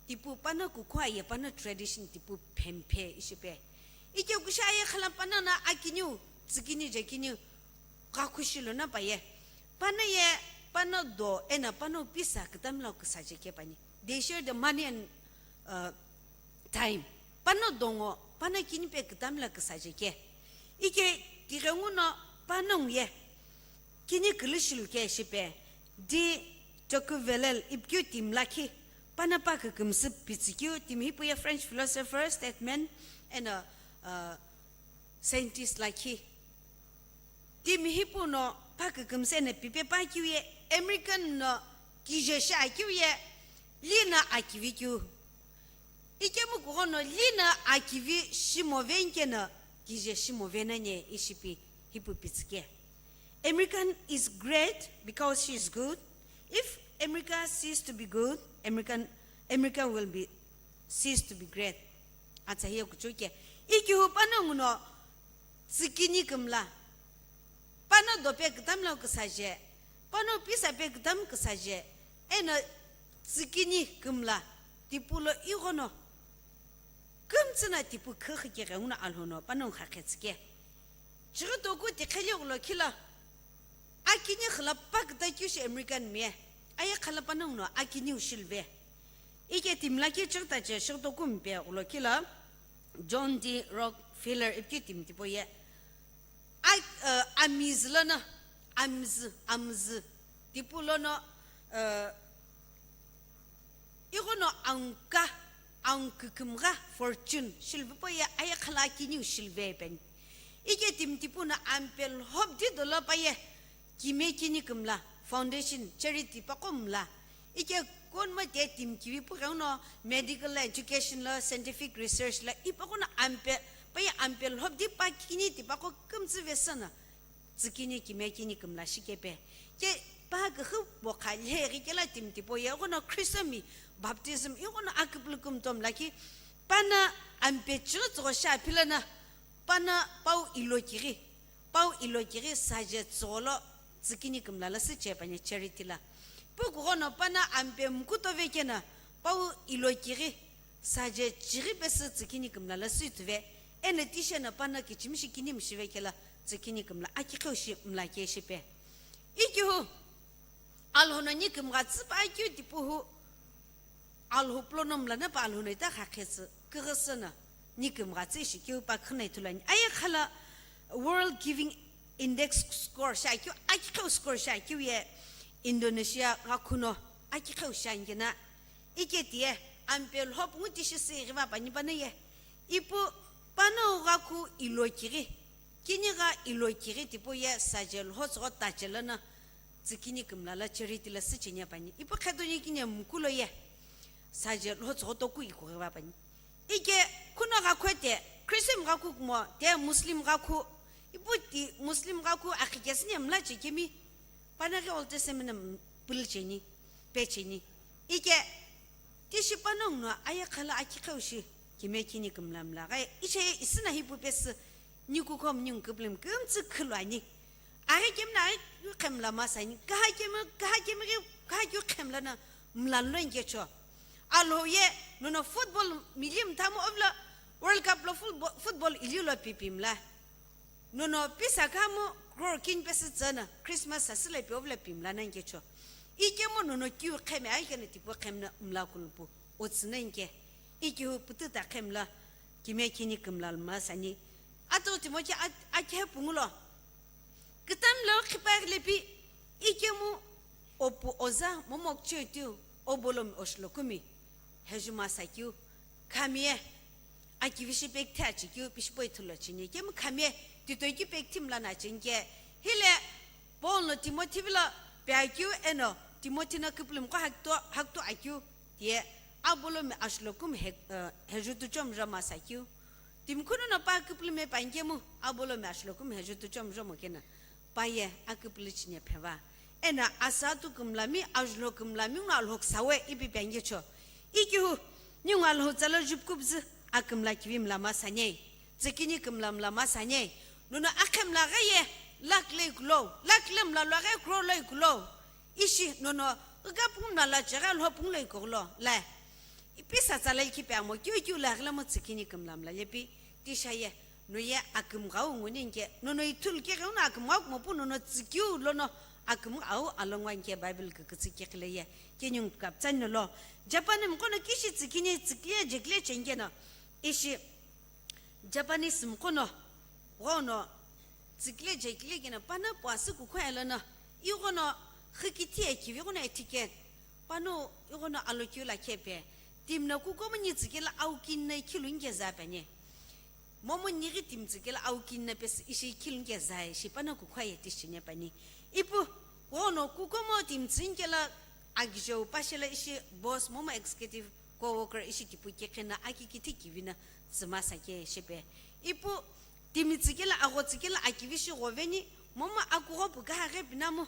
tipu pana kukhu aye pana tradition tipu phemphe ishipe. Ike kusha aye khala pana na akiniu tsükini jekini ghakhu shilono paye. Pana ye, pana do, ena pana pisa kütamla küsa jeke pani. They share the money and, uh, time. Pana dongo, pana kini pe kütamla küsa jeke. Ike tighenguno pana nguye. Kini külü shilu ke shipe. Di Tocqueville ipikeu team lakhi. Pana pa kükümsü pitsükeu team hipu ye French philosopher, statesman, and, uh, uh, scientist lakhi. Timi hipau no pa kükümsü eno pipe pa keu ye American no kije shi akeu ye li no akivi keu. Ikemu kughono li no akivi shimo venke no kije shimo venanye ishipi hipu pitsüke. American is great because she is good. If America cease to be good, American, America will be cease to be great. Atsa hiya kuchuke. Ikihu panongu no tsükini kümla. Pano dope kütamla küsaje. Pano pisa pe kütam küsaje. Eno tsükini kümla. Tipulo ighono. Kümtsüna tipu khükhike ghenguno alhono panongu khakhetsüke. Chighi toku tikheli ulo khila. Akini khila paküta kyu shi American mie. Aye khala panongu no akini ushilve. Ike timla ki chighi tache shighi toku mpe ulo khila. John D. Rockefeller ipki tim tipo ye. Ai, uh, amiz lono, amiz, amiz. Tipu lono, uh, ighono angka, angkükümgha fortune. Shilvipo ye aye khala akini ushilve pen. Ike tim tipu no ampe lhop di dolo pa ye. Kime kini kümla, foundation, charity paqo mla. Ike konmo te tim kivi pughenguno medical education lo, scientific research lo, ipaqo no ampe, paye ampe lhop di pa kini tipaqo kümtsü vesana. Tsükini kime kini kümla shikepe. Ke pa kühü bo kha lheghi kela tim tipo ye, ighono Christian mi baptism, ighono aküpülü kümtom lakhi, pana ampe chighi tsügho sha philana, pana pau ilo kighi. Pau ilo kighi saje tsügholo tsükini kümla la süche panye charity la. Pu kughono pana ampe mkuto vekena pau ilo kighi saje chighi pesü tsükini kümla la sütuve. Eno tishena pana kichimishi kini mshive kela tsükini kümla akiqheu shi mla ke shipe. Ikihu alhono ni kümgha tsüpa akeu tipuhu Alhou plono mlana pa alhou no ita khakhetsü, kighisü no, ni kümgha tsü ishi keu pa khina ithulu ani. Aye khala World Giving Index score shi akeu, akiqheu score shi akeu ye Indonesia ghakhu no, akiqheu shi angina. Ike tiye, ampe lhop ngu tishi sü ighiva pani pana ye. Ipu, panongu ghakhu ilo kighi, kini gha ilo kighi tipu ye saje lho tsügho tache lono, tsükini kümla la charity la sücheni apani. Ipu khetoni kini mkulo ye. Saje lho tsügho toku ikughi va pani. Ike khuno ghakhu te, Christian ghakhu kumo, te Muslim ghakhu. Ipu ti Muslim ghakhu akhikesini mla chekemi. Panaghi Old Testament pülcheni, pecheni. Ike tishi panongu no aye khala akiqheu shi, kime kini kümla mla. Ghaye, iche isina hipu pesü, ni kukhom ni kuplim kümtsü khulu ani. Aghi kemi na aghi keu khemla masani, kaha kemi, kaha kemi ghi, kaha keu khemla na mla lo ngecho. Alhou ye, nono football milim thamu ovla World Cup lo football, football ili lo pipimla. Nono pisa khamu crore kini pesü tsana Christmas sasüle pe ovla pimla na ngecho. Ikemu nono kiu kheme aikene tipo khemna mla kulpu, otsüna nge. Ikihu pututa khemla, kime kini kümla masani. Ato timochi akhe pungulo. Kütam lo khipar lepi, ikemu opu oza momok chetiu, obolomi oshlo kumi, heju masa kiu, khamie, akivishi pek the achi kiu, pishipo ithulo chini, kemu khamie, titoi ki pek thim lana chinke, hile, Paul no Timothy vilo, pe akiu eno, Timothy no kiplum ko hakto, hakto akiu, tie, abolomi ashlo kum he, eh, heju tu chom rama sa kiu. Timkhunu no pa kiplum me pa nkemu, abolomi ashlo kum heju tu chom rama kena. paye aküpülü chinie pheva. Eno asatu kümlami, ajulho kümlami, ngo alhoksawe ipi piangecho. Ikihu, ningu alhotsa lo jupkubzü akümla kivi mla masanye. Tsükini kümla mla masanye. Nono akhemla ghaye, lakh le kulo, lakh le mla lo ghaye, crore le kulo. Ishi nono, ika pungna la chegha lho punglo ikoglo, la. Ipi satsa la ikhipe amo, kiu kiu la ghila mo tsükini kümla mla lepi, tisha ye, no ye akümghau nguni nke, nono ithulu keghe uno akümghau kumo pu nono tsükiu lono akümghau alongwa nke Bible kükütsü kekhile ye, kenyung kaptsan nolo. Japan mkono kishi tsükini tsükile jekile chengeno, ishi, Japanese mqono, ghono, tsükile jekile kena, pana puasü kukhoya lono, ighono, khikithi ekivi ghono etiquette, pano, ighono alokeu la khepe, timna kukomu ni tsükela aukini na ikhilu ngeza pene. Momu nighi timi tsükela aukini na pesi ishi ikhilu ngeza ishi pana kukhoya tishine pani. Ipu, ghono kukomu timi tsünkela agijeu pashela ishi boss momu executive co-worker ishi tipu kekhena aki kithi kivina tsümasa ke shepe. Ipu timi tsükela agho tsükela akivi shi ghoveni, momu akugho pu kahaghe pinamu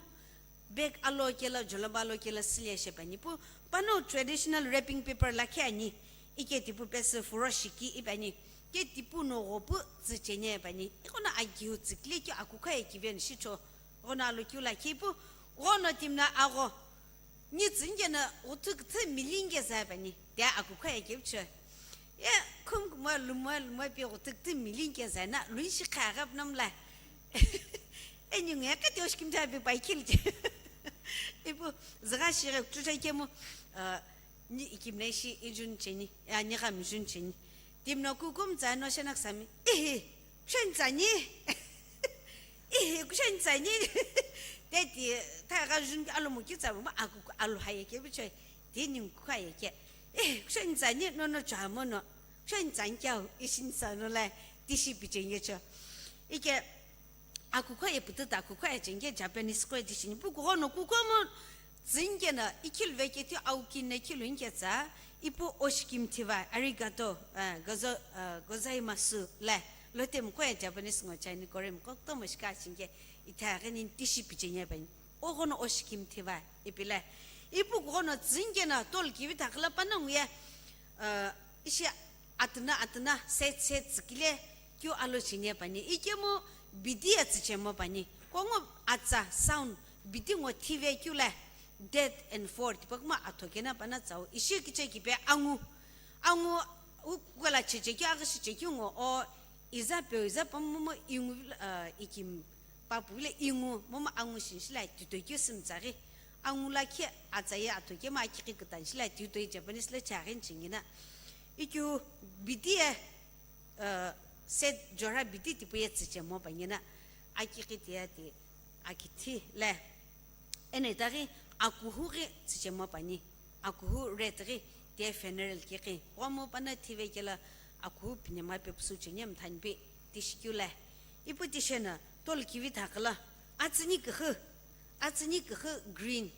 bag alo kela, joloba alo kela, sile shepani pu, pano traditional wrapping paper lakhi ani, ike tipu pesi furoshiki ipani, ke tipu no ghopu tsüchene pani, ikono agiu tsükile keu akukha ye kiveni shicho, ghono alo keu lakhi pu, ghono timna agho, Nitsünkena uthu küthü milinge zai pani, de akukhoye kepchoi. Ye, khum kumoi, lumoi, lumoi pi uthu küthü milinge zai na, lunshi khaghap namlai. E, ningu ye kati oshkimtha pi pai khilche. Ipu, zügha shire kuchucha kemu, ah, ni ikimnai shi ijun cheni, ya, ni gam ijun cheni. Timno kukum tsano shenak sami. Ihi, kushen tsani. Ihi, kushen tsani. Teti, ta ga jun alo mo ki tsamo ma aku alo haye ke bichoi. Tini kukha ye ke. Ihi, kushen tsani, no, no, chamo no. Kushen tsan kyau, ishin tsano lai, tishi bichenge cho. Ike, Akukhoye pututa akukhoye chenge Japanese koi tishini pu kughono kukomu tsünkena ikhilu vekethu aukine khilu nketsa ipu oshikimthiva arigato, eh, gozo-, eh, gozaimasu le lotemi koye Japanese ngo Chinese kore mkoktomo shika chinge ithaghi ni tishi pichenye bani. Oghono oshikimthiva ipile. Ipu kughono tsünkena tol kivi thakla panongu ye, eh, ishi atuna atuna set set tsükile keu alo chine pani. Ikemu bidi ye tsüchemo pani. Kongo atsa sound bidi ngo thive keu le dead and four tipakuma atho kena pana tsau. Ishi kiche kipe angu. Angu u-, kola cheche keu aghi shiche keu ngo o iza peu iza pamumo ingu, ah, ikim Papu le ingu, momu angu shinshi la titoi keu simtsaghi. Angu lakhi atsa ye atho kemu akighi kütan shi la titoi Japanese le chaghi nchingina. Ikeu bidi ye, eh, set jora bidi tipu ye tsüchemo panyena. Akighi tiya ti akithi le. Eno itaghi akuhu ghi tsüchemo pani. Akuhu red ghi tiye funeral kighi. Ghomu pana thive kela akuhu pinema pe pusu chenye mthanipi tishikeu le. Ipu tishena tol kivi thakla. Atsüni kühü. Atsüni kühü green.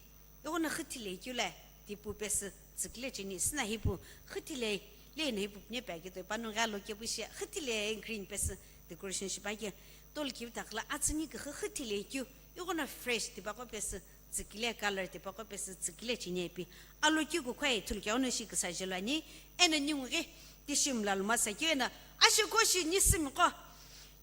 Ighono hüthile keu le. Tipu pesü tsükle cheni. Sina hipu hüthile le na hipu pine pe akitoi panu gha lo kepu shi hüthile green pesü decoration shipa ke. Tol kivi thakla atsüni kühü hüthile keu. Ighono fresh tipaqo pesü tsükile color tipaqo pesü tsükile cheni ipi. Alo keu kukhoye ithulu keu ono shi küsa jelo ani. Eno ningu ghi tishi mla lumasa keu eno. Ashiko shi nisimiqo.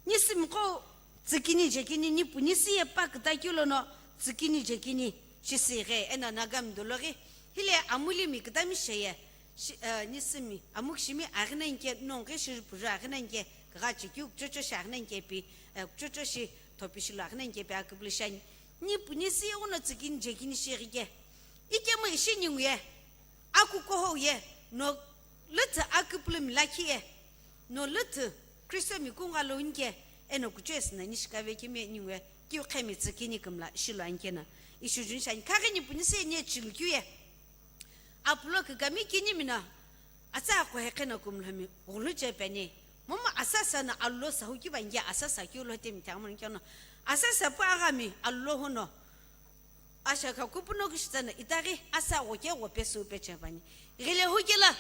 Nisimiqo tsükini jekini nipunisi ye pa küta keu lono tsükini jekini shisighe eno Nagami dolo ghi. Hile amulimi kütami sheye. Shi, eh, nisimi, amukshimi aghina inke, nongke shiri puju aghina inke, kagha chikeu kuchocho shi aghina inke pi, eh, kuchocho shi thopi shilo aghina inke pi aküpülü shani. Nipunisi ye uno tsükini jekini shirike. Ikemu ishi ningu ye. Akukohou ye. No lüthü aküpülümi lakhi ye. No lüthü Kristomi kungalo inke. Eno kuchesi na nishikave kemi ningu ye. Kiu khemi tsükini kümla shilo ankena. Ishujun shani. Kaghi nipunisi ye nie chilu keu ye. Apulo kükami kinimi no, atsa akho heqheno kumlhomi, ghulu che peni. Momu asasa no alulo sahu kiva nge asasa keu lo temi thamu no keno. Asasa pu aghami alulo hono. Asha kha kupuno kishitsa no itaghi asa ghoke ghope su pe che pani. Ghile hu kela,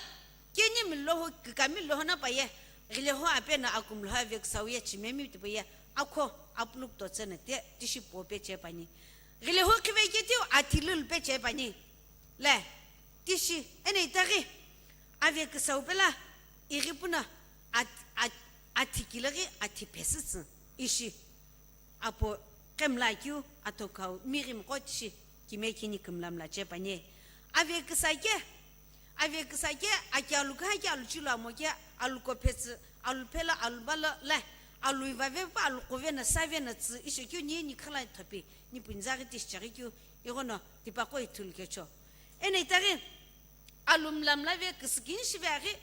kinimi lo hu kükami lo hona paye. Ghile hu ape no akumlo ha vek sahu ye chimemi tipu ye. Akho. apuluku totsü na te tishi po peche pani. Ghile hu khive ke tiu athi lulu peche pani. Le, tishi, ene itaghi, ave kisau pela, ighi puna, at-, at-, athi kilaghi, athi pesitsü, ishi. Apo, kemla kiu, atokau, mighi mqo tishi, kime kini kimla mla che pani. Ave kisa ke, ave kisa ke, aki alu kaha ke alu chilo amo ke, alu ko petsü, alu pela, alu bala, le, alu ivave pa, alu kove na, save na tsü, ishi kiu ni, ni khala thopi, ni punzaghi tishi chaghi kiu, ighono, tipaqo ithulu kecho. Ene itaghi, alu mla mla ve, kisikini shive aghi,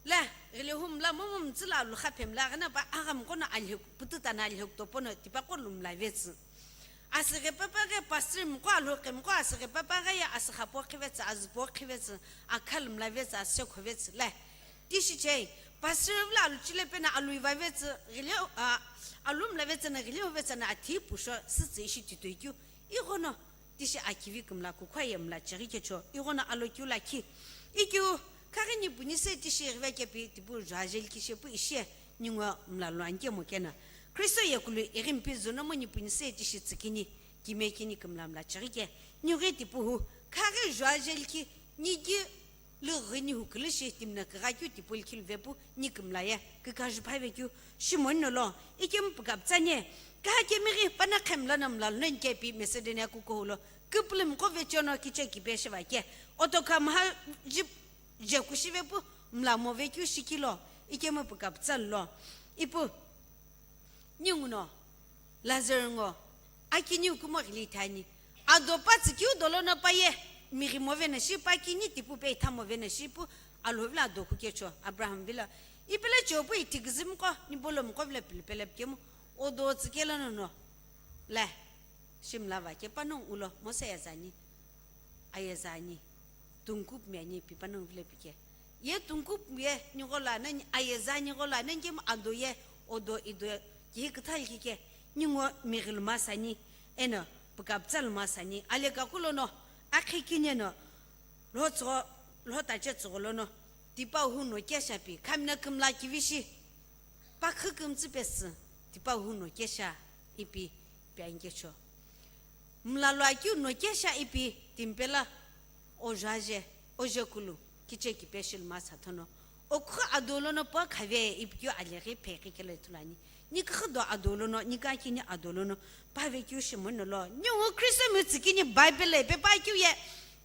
le, ghile hu mla momu mtsü la alu khaphe mla aghana pa, agha mqo no alhe, pututa na alhe kutopo no, tipaqo lu mla vetsü. Asüghe papa ghe pastor mqo alhoqe mqo asüghe papa ghe ya asügha po khivetsü, azü po khivetsü, akhal mla vetsü, asükho vetsü, le. Tishi chei, pastor vla alu chile pena alu iva vetsü, ghile, a, alu mla vetsü na ghile hu vetsü na athi pusho, sütsü ishi titoi kiu, ighono, tishi akivi kimla kukhwa ye mla cheghi kecho, ighono alo kiu lakhi. Ikiu, khaghi ni puni se tishi ighive kepi, tipu juajeli kishe pu ishi, ningo mla luan kemo kena. Kristo ye kulu ighi mpi zuno mo ni puni se tishi tsikini, kime kini kimla mla cheghi ke. Niughi tipu hu, khaghi juajeli ki, nigi lu ghini hu kulu shi timna kigha kiu tipu likhi luve pu, ni kimla ye, kikaju phave kiu, shimoni no lo, ikemu pukaptsani, kaha kemighi, pana khemla na mla luno nkepi Macedonia kuko hu lo, kupulu mqo vechono kiche kipe shiva ke, otoka maha jip-, jeku shive pu, mla mo ve kiu shikilo, ikemu pukaptsa lo, ipu, ninguno, Lazaro ngo, aki niu kumo ghili thani. Ado pa tsü kiu dolo no pa ye, mighi mo vena shi pa kini tipu pe ithamo vena shi pu, Alhou vila ado kukecho, Abraham vila. Ipele chopu ithi kizimqo, ni bolo mqo vila pilipele kemu, odo tsü kelo no no. Le, shimla va ke panongu ulo, Mose ya zani, aye zani, tungkup mi ani pi panongu vile pike. Ye tungkup ye, ni ghola nani, aye zani ghola nani kemu ado ye, odo ido, kihi kithal kike, ningo mighi lu masani, eno, pukaptsa lu masani, ale kakulo no, akhi kine no, lho tso, lho tache tso lo no, tipa hu no kesha pi, khamna kimla kivishi, pakhu kimtsi pesü, tipa hu no kesha, ipi, pi ankecho. Mla lua kiu no kesha ipi, timpela, ojaje, ojekulu, kiche kipe shilma sathono. Okhu adolono pa khave ipikyo aleghi phekhi kelo ithulani. Nikhu do adolono, nikakini adolono, pave kyu shimono lo. Ningu Kristo mi tsikini Bible pe pa kyu ye.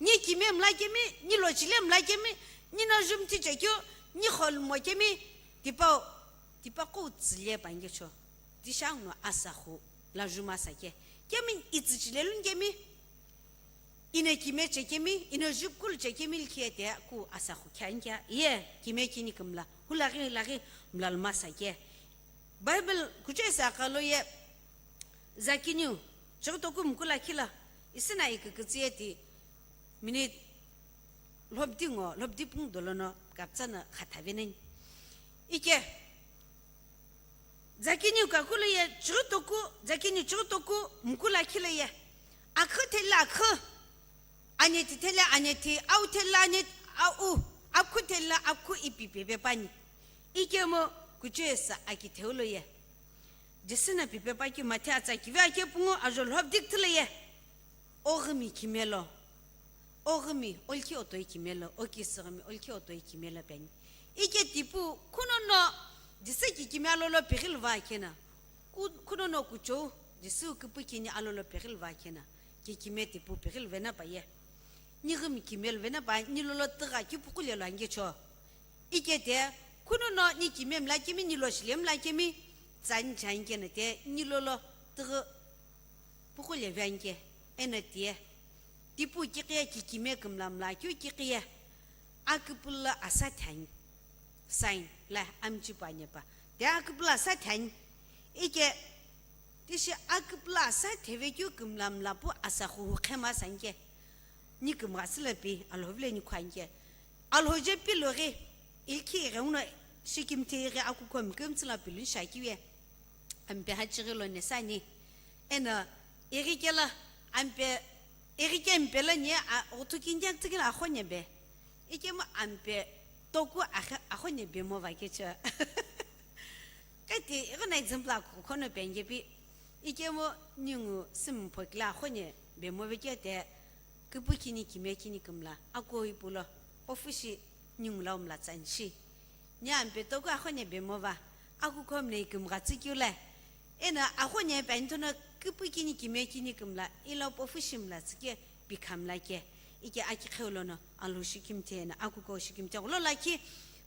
Ni kime mla kemi, ni lochile mla kemi, ni no jum tiche kyu, ni khol mo kemi, tipau, tipaqo tsile pangecho. Tishang no asahu, la juma sake. Kemi itsichile lun kemi, Ino kime chekemi, ino jupkulu chekemi likhiye te ku asakhu khankia, ye kime kini kimla, hulaghi laghi mlalma sake. Bible kuche sa kalo ye, zakiniu, choktoku mkula khila, isina ikikitsi ye ti, minute, lhobdi ngo, lhobdi pung dolono, kaptsana khathaveneni. Ike, Zakiniu kakulu ye chighutoku, zakiniu chighutoku mkula khilo ye. Akhu thela akhu. Aneti thela aneti, au thela aneti, au. Akhu thela akhu ipi pepe pani. Ikemu kuchesa aki theulo ye. Jisina pipe paki mathe atsa kive ake pungu ajo lhobdik thilo ye. Oghimi kimelo, oghimi olki otoi kimelo, okisighimi olki otoi kimelo peni. Ike tipu, kunono, diseki kimelo lo pighilu va kena. Ku-, kunono kuchou, disu kipu kini alo lo pighilu va kena. Ki kime tipu pighilu vena pa ye. Nighimi kimelo vena pa, nilolo tigha kipu kulelo angecho. Ike te, kunono ni kime mla kemi, nilo shile mla kemi, tsani chani kena te, nilolo tighi Puqu levi anke, eno tiye. Tipu kiqiye kikime kümla mla keu kiqiye. Aküpüla asa thani. Sign, la amchipu anepa. Te aküpüla asa thani. Ike, tishi aküpüla asa theve keu kümla mla pu asa huhu khema sanke. Ni kümgha süla pi, Alhou vile ni khuanke. Alhou je pi loghi, ilki ighenguno shikimthi ighi akuko mkümtsüla pilun shakiwe. Ampe hachighi lo nesani. Eno, ighi kela, ampe, ighi ke mpe la ni, a, uthu kinjak tsikila akhonye be. Ikemu ampe, toku akhe-, akhonye be mo vakecha. Kati, ighono example akho khono penge pi. Ikemu ningu sümüpho kile axo nye bemo vekete, küpü kini kime kini kümla, akuo ipulo, ofushi ningu lau mla tsanshi. Nye ampe toku axo nye bemo va, akuko mne ikümgha tsükyu le. Eno axo nye pe anithono küpü kini kime kini kümla, ilo pofushi mla tsüke, pikha mla ke. Ike aki kheulono, alo shikimthe eno, akuko shikimthe. Kulo lakhi,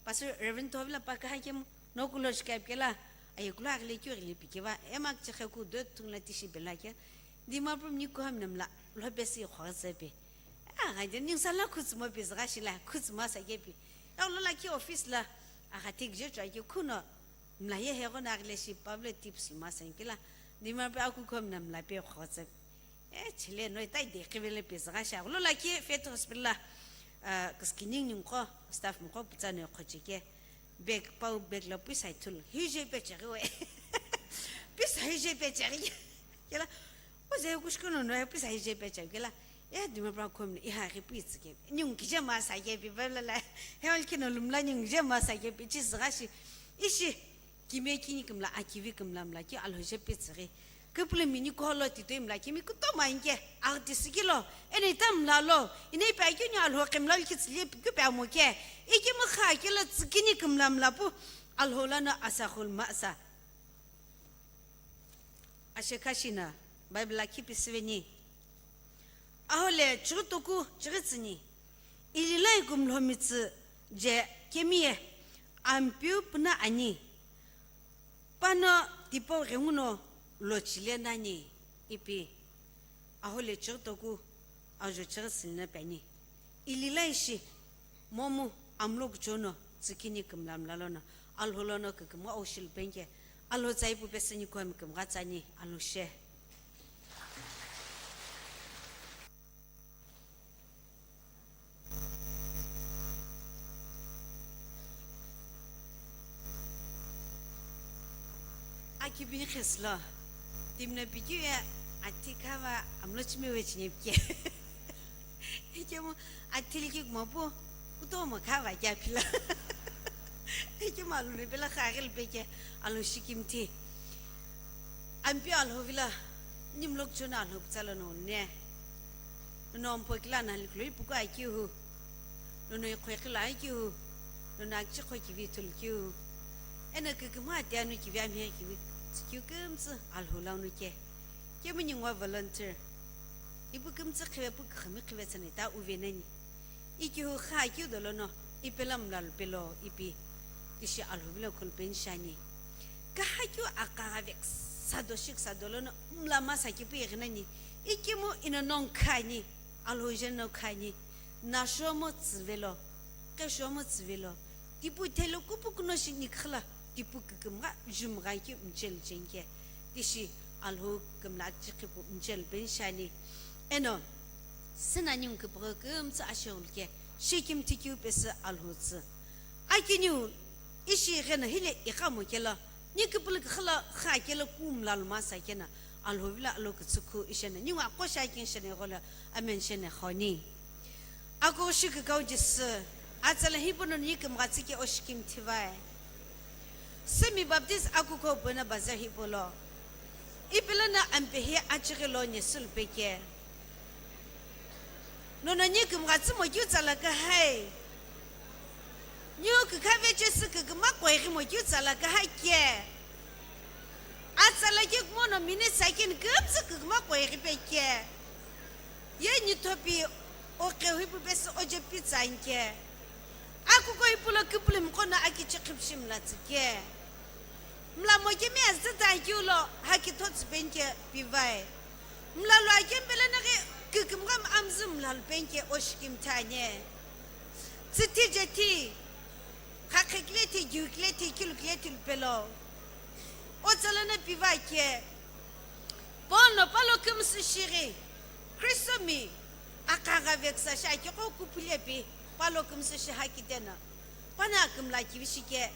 Pastor Reverend Thovila pa kahakemu, nokulo shikapikela, aye kulo aghile kyu aghile pikeva, ema kichekhe ku do thungla tishi bela ke. Dimapur mni kuham namla, lo pesi khwa zepe. Ah, ga de ning sala khutsmo pe zga shila, khutsma sa kepi. Ya lo lakhi office la, aga tik je chwa ke khuno, mla ye he gona aghile shi Pablo tips ma sa kila. Dimapur aku kom namla pe khwa zepe. E, chile no itai de kibele pe zga sha. Lo lakhi Faith Hospital la, ah, kiskining ning ko, staff mko putsa no khochike. Bag, pau bag la pisa ithulu. Hije pe cheghi we. Pisa hije pe cheghi. Kela, o ze kushkono no pisa hije pe cheghi kela. E, Dimapur kom ni, iha ghi pitsike. Nyung kije ma sa ke pi bla la. He ol kino lumla nyung kije ma sa ke pi chi zga shi. Ishi, kime kini kümla, akivi kümla mla ki alo je pe tsüghi. Küpülümi ni koholo titoi mla kimi kutomo inke, aghi tisikilo, eno ita mla lo, ino ipi akeu ni Alhou qhemla likhi tsüle küpe amo ke, ikemu kha kelo tsükini kümla mla pu, Alhou lono asa khul masa. Ashe kashina, Bible lakhi pisüveni. Ahole chighi toku chighi tsüni, ililai kumlhomi tsü je kemiye, Ampeu püna ani. Pano tipau ghenguno lochile nani ipi, ahole chighi toku ajo chighi silina pani. Ililai shi momu amlo kuchono tsükini kümla mla lono, Alhou lono kükümgha oshil penke, Alhou tsai pu pesini kuami kümgha tsani, Alhou she. Akibini kheslo, timna bikyu ya athi khava amlo chime we chinepke. Ikemu athil ki kumapu, kutomo khava kya phila. Ikemu alu ne pela khagil peke, alu shikimthi. Ampi Alhou vilo, nimlok chuna Alhou ptsalo no ne. Nono mpokila na liklo ipuku akihu. Nono ikhwekilo akihu. Nono akchikho kivi ithulu kihu. Eno kükümgha ati anu kivi amhe kivi tsikiu kümtsü Alhou lau nuke. Kemu ningwa volunteer. Ipu kümtsü khive pu khami khive tsane ta uve nani. Ikihu kha kiu dolono, ipela mlalu pelo ipi, tishi Alhou vilo khulupeni shani. Kaha kiu aqagha veksa doshik sa dolono, mlama sa kipu ighinani. Ikimu ino nong khani, Alhou jeno khani. Nashomo tsüvelo, keshomo tsüvelo. Tipu thelo kupu kuno shi nikhala, tipu kükümgha, jumgha kiu mchel chenke. Tishi Alhou kümla chikhipu mchel benshani. Eno, sina ning küpüghü kümtsü asheghulke, shekim thikiu pesü Alhou tsü. Akiniu, ishi ghena hile iqamo kela, ni küpülü khala kha kela ku mlalu masa kena, Alhou vilo alo kütsükhu ishena, ni wa qosha kin shena igholo, amen shena khoni. Ako shikikau Jisü, atsala hipono ni kümgha tsike oshikimthi vai. Semi Baptist akuko pena bazar hipolo. Ipilana ampehi achighi lo nesul peke. Nono ni kümgha tsümo kyu tsala kahai. Niu kükha vechesü küküma koighimo kyu tsala kahai ke. Atsala kikmono minute sakin kümtsü küküma koighi peke. Ye nithopi o qehuipu pesü oje pizza anke. Akuko ipulo küpülü mqono akichi qhipshi mla tsike. Mla mokemi azü ta kiulo haki thotsü penke pivai. Mla lo akempele naghi kükümgha amzü mla lo penke oshikimthi anye. Tsüthi jethi, khakhekile thi, giukile thi, kilukile thi lupelo. Otsalana pivake. Paul no palo kümsü shighi, Kristomi, akagha veksa shi akiqo kupulepi, palo kümsü shi hakitena. Pana akümla kivishike.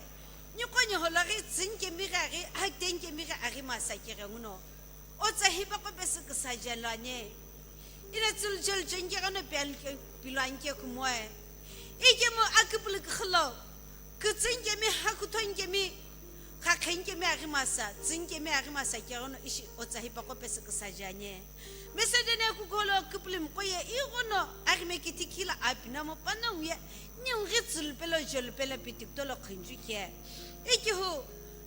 Niqo niholaghi tsünkemi ghi aghi, hakitenkemi ghi aghi masa kighenguno. Otsa hipaqo pesü küsa jelo ane. Ina tsülchel chenkeghi no pial-, pilo anke kumoe. Ikemu aküpülü küxülo. Kütsünkemi, hakuthonkemi, Khakhenkeme aghimasa, tsünkeme aghimasa keghono ishi otsa hipaqo pesü küsaje ani. Macedonia kukholo küpülümiqo ye ighono aghime kithi khila apinamo panongu ye, niungu ghi tsülupelo jolupelo pitikutolo khünju khe. Ikihu,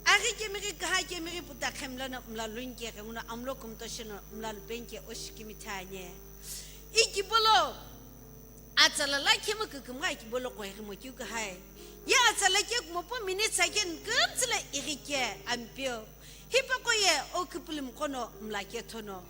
aghi kemighi kaha kemighi puta khemlono mla lunke ghenguno amlo kumto shino mla lupenke oshikimi thanye. Ikipolo, atsala la khemu kükümgha ikipolo qoighimo keu kahai. Ye atsala kekumo po minute second kümtsüla ighi ke ampeu. Hipaqo ye o küpülümiqo no mla kethono.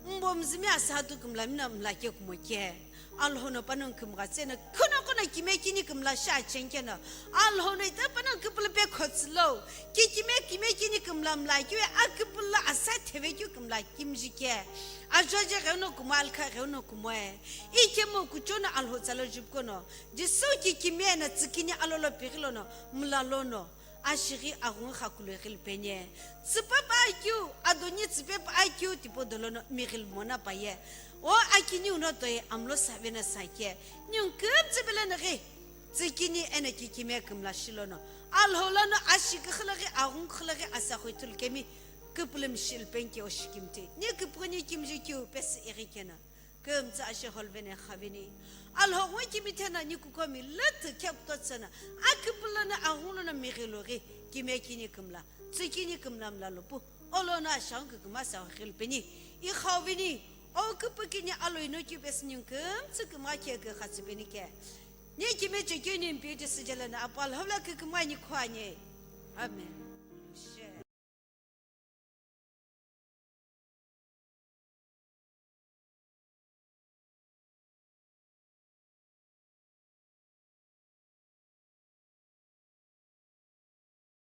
Mbomzümi asatu kümlamino mla kekumo ke. Alhou no panongu kümgha tseno, khuno kono kime kini kümla sha chenkeno. Alhou no ita panongu küpülü pe khotsülo. Ki kime, kime kini kümla mla keu ye, aküpülü asa theve keu kümla kimji ke. Ajoje ghenguno kumo, alkha ghenguno kumo e. Ikhemu kuchono Alhou tsalo jupukono. Jisü ki kime no tsükini alolo pighilono, mla lono. Ashighi aghungu khakulo ighilupeni. Tsüpa pa akeu, adoni tsüpe pa akeu, tipo dolono mighil mona paye. O akiniu no toi amlo savena sake. Niungu kümtsü beleno ghi. Tsükini eno ki kime kümla shilono. Alhou lono ashighi khilaghi, aghungu khilaghi asa khoithulu kemi. Küpülümi shilupenke oshikimthi. Ni küpüghüni kimji keu pesü ighi keno. Kümtsü ashe holvene khavini. Alhou ngoi kimi thena ni kukomi lütü khekuto tsena. Aküpülü lono aghungu lono mighilo ghi kime kini kümla. Tsükini kümla mla lupu. Olono ashangu küküma sa ghilupeni. Ikhauvini. O küpükini alo ino keu pesü niungu kümtsü kümgha khe kükhatsüpeni ke. Ni kime chekeu ni mpiu chisüjeleno apu Alhou lo kükümgha ni khuani. Amen.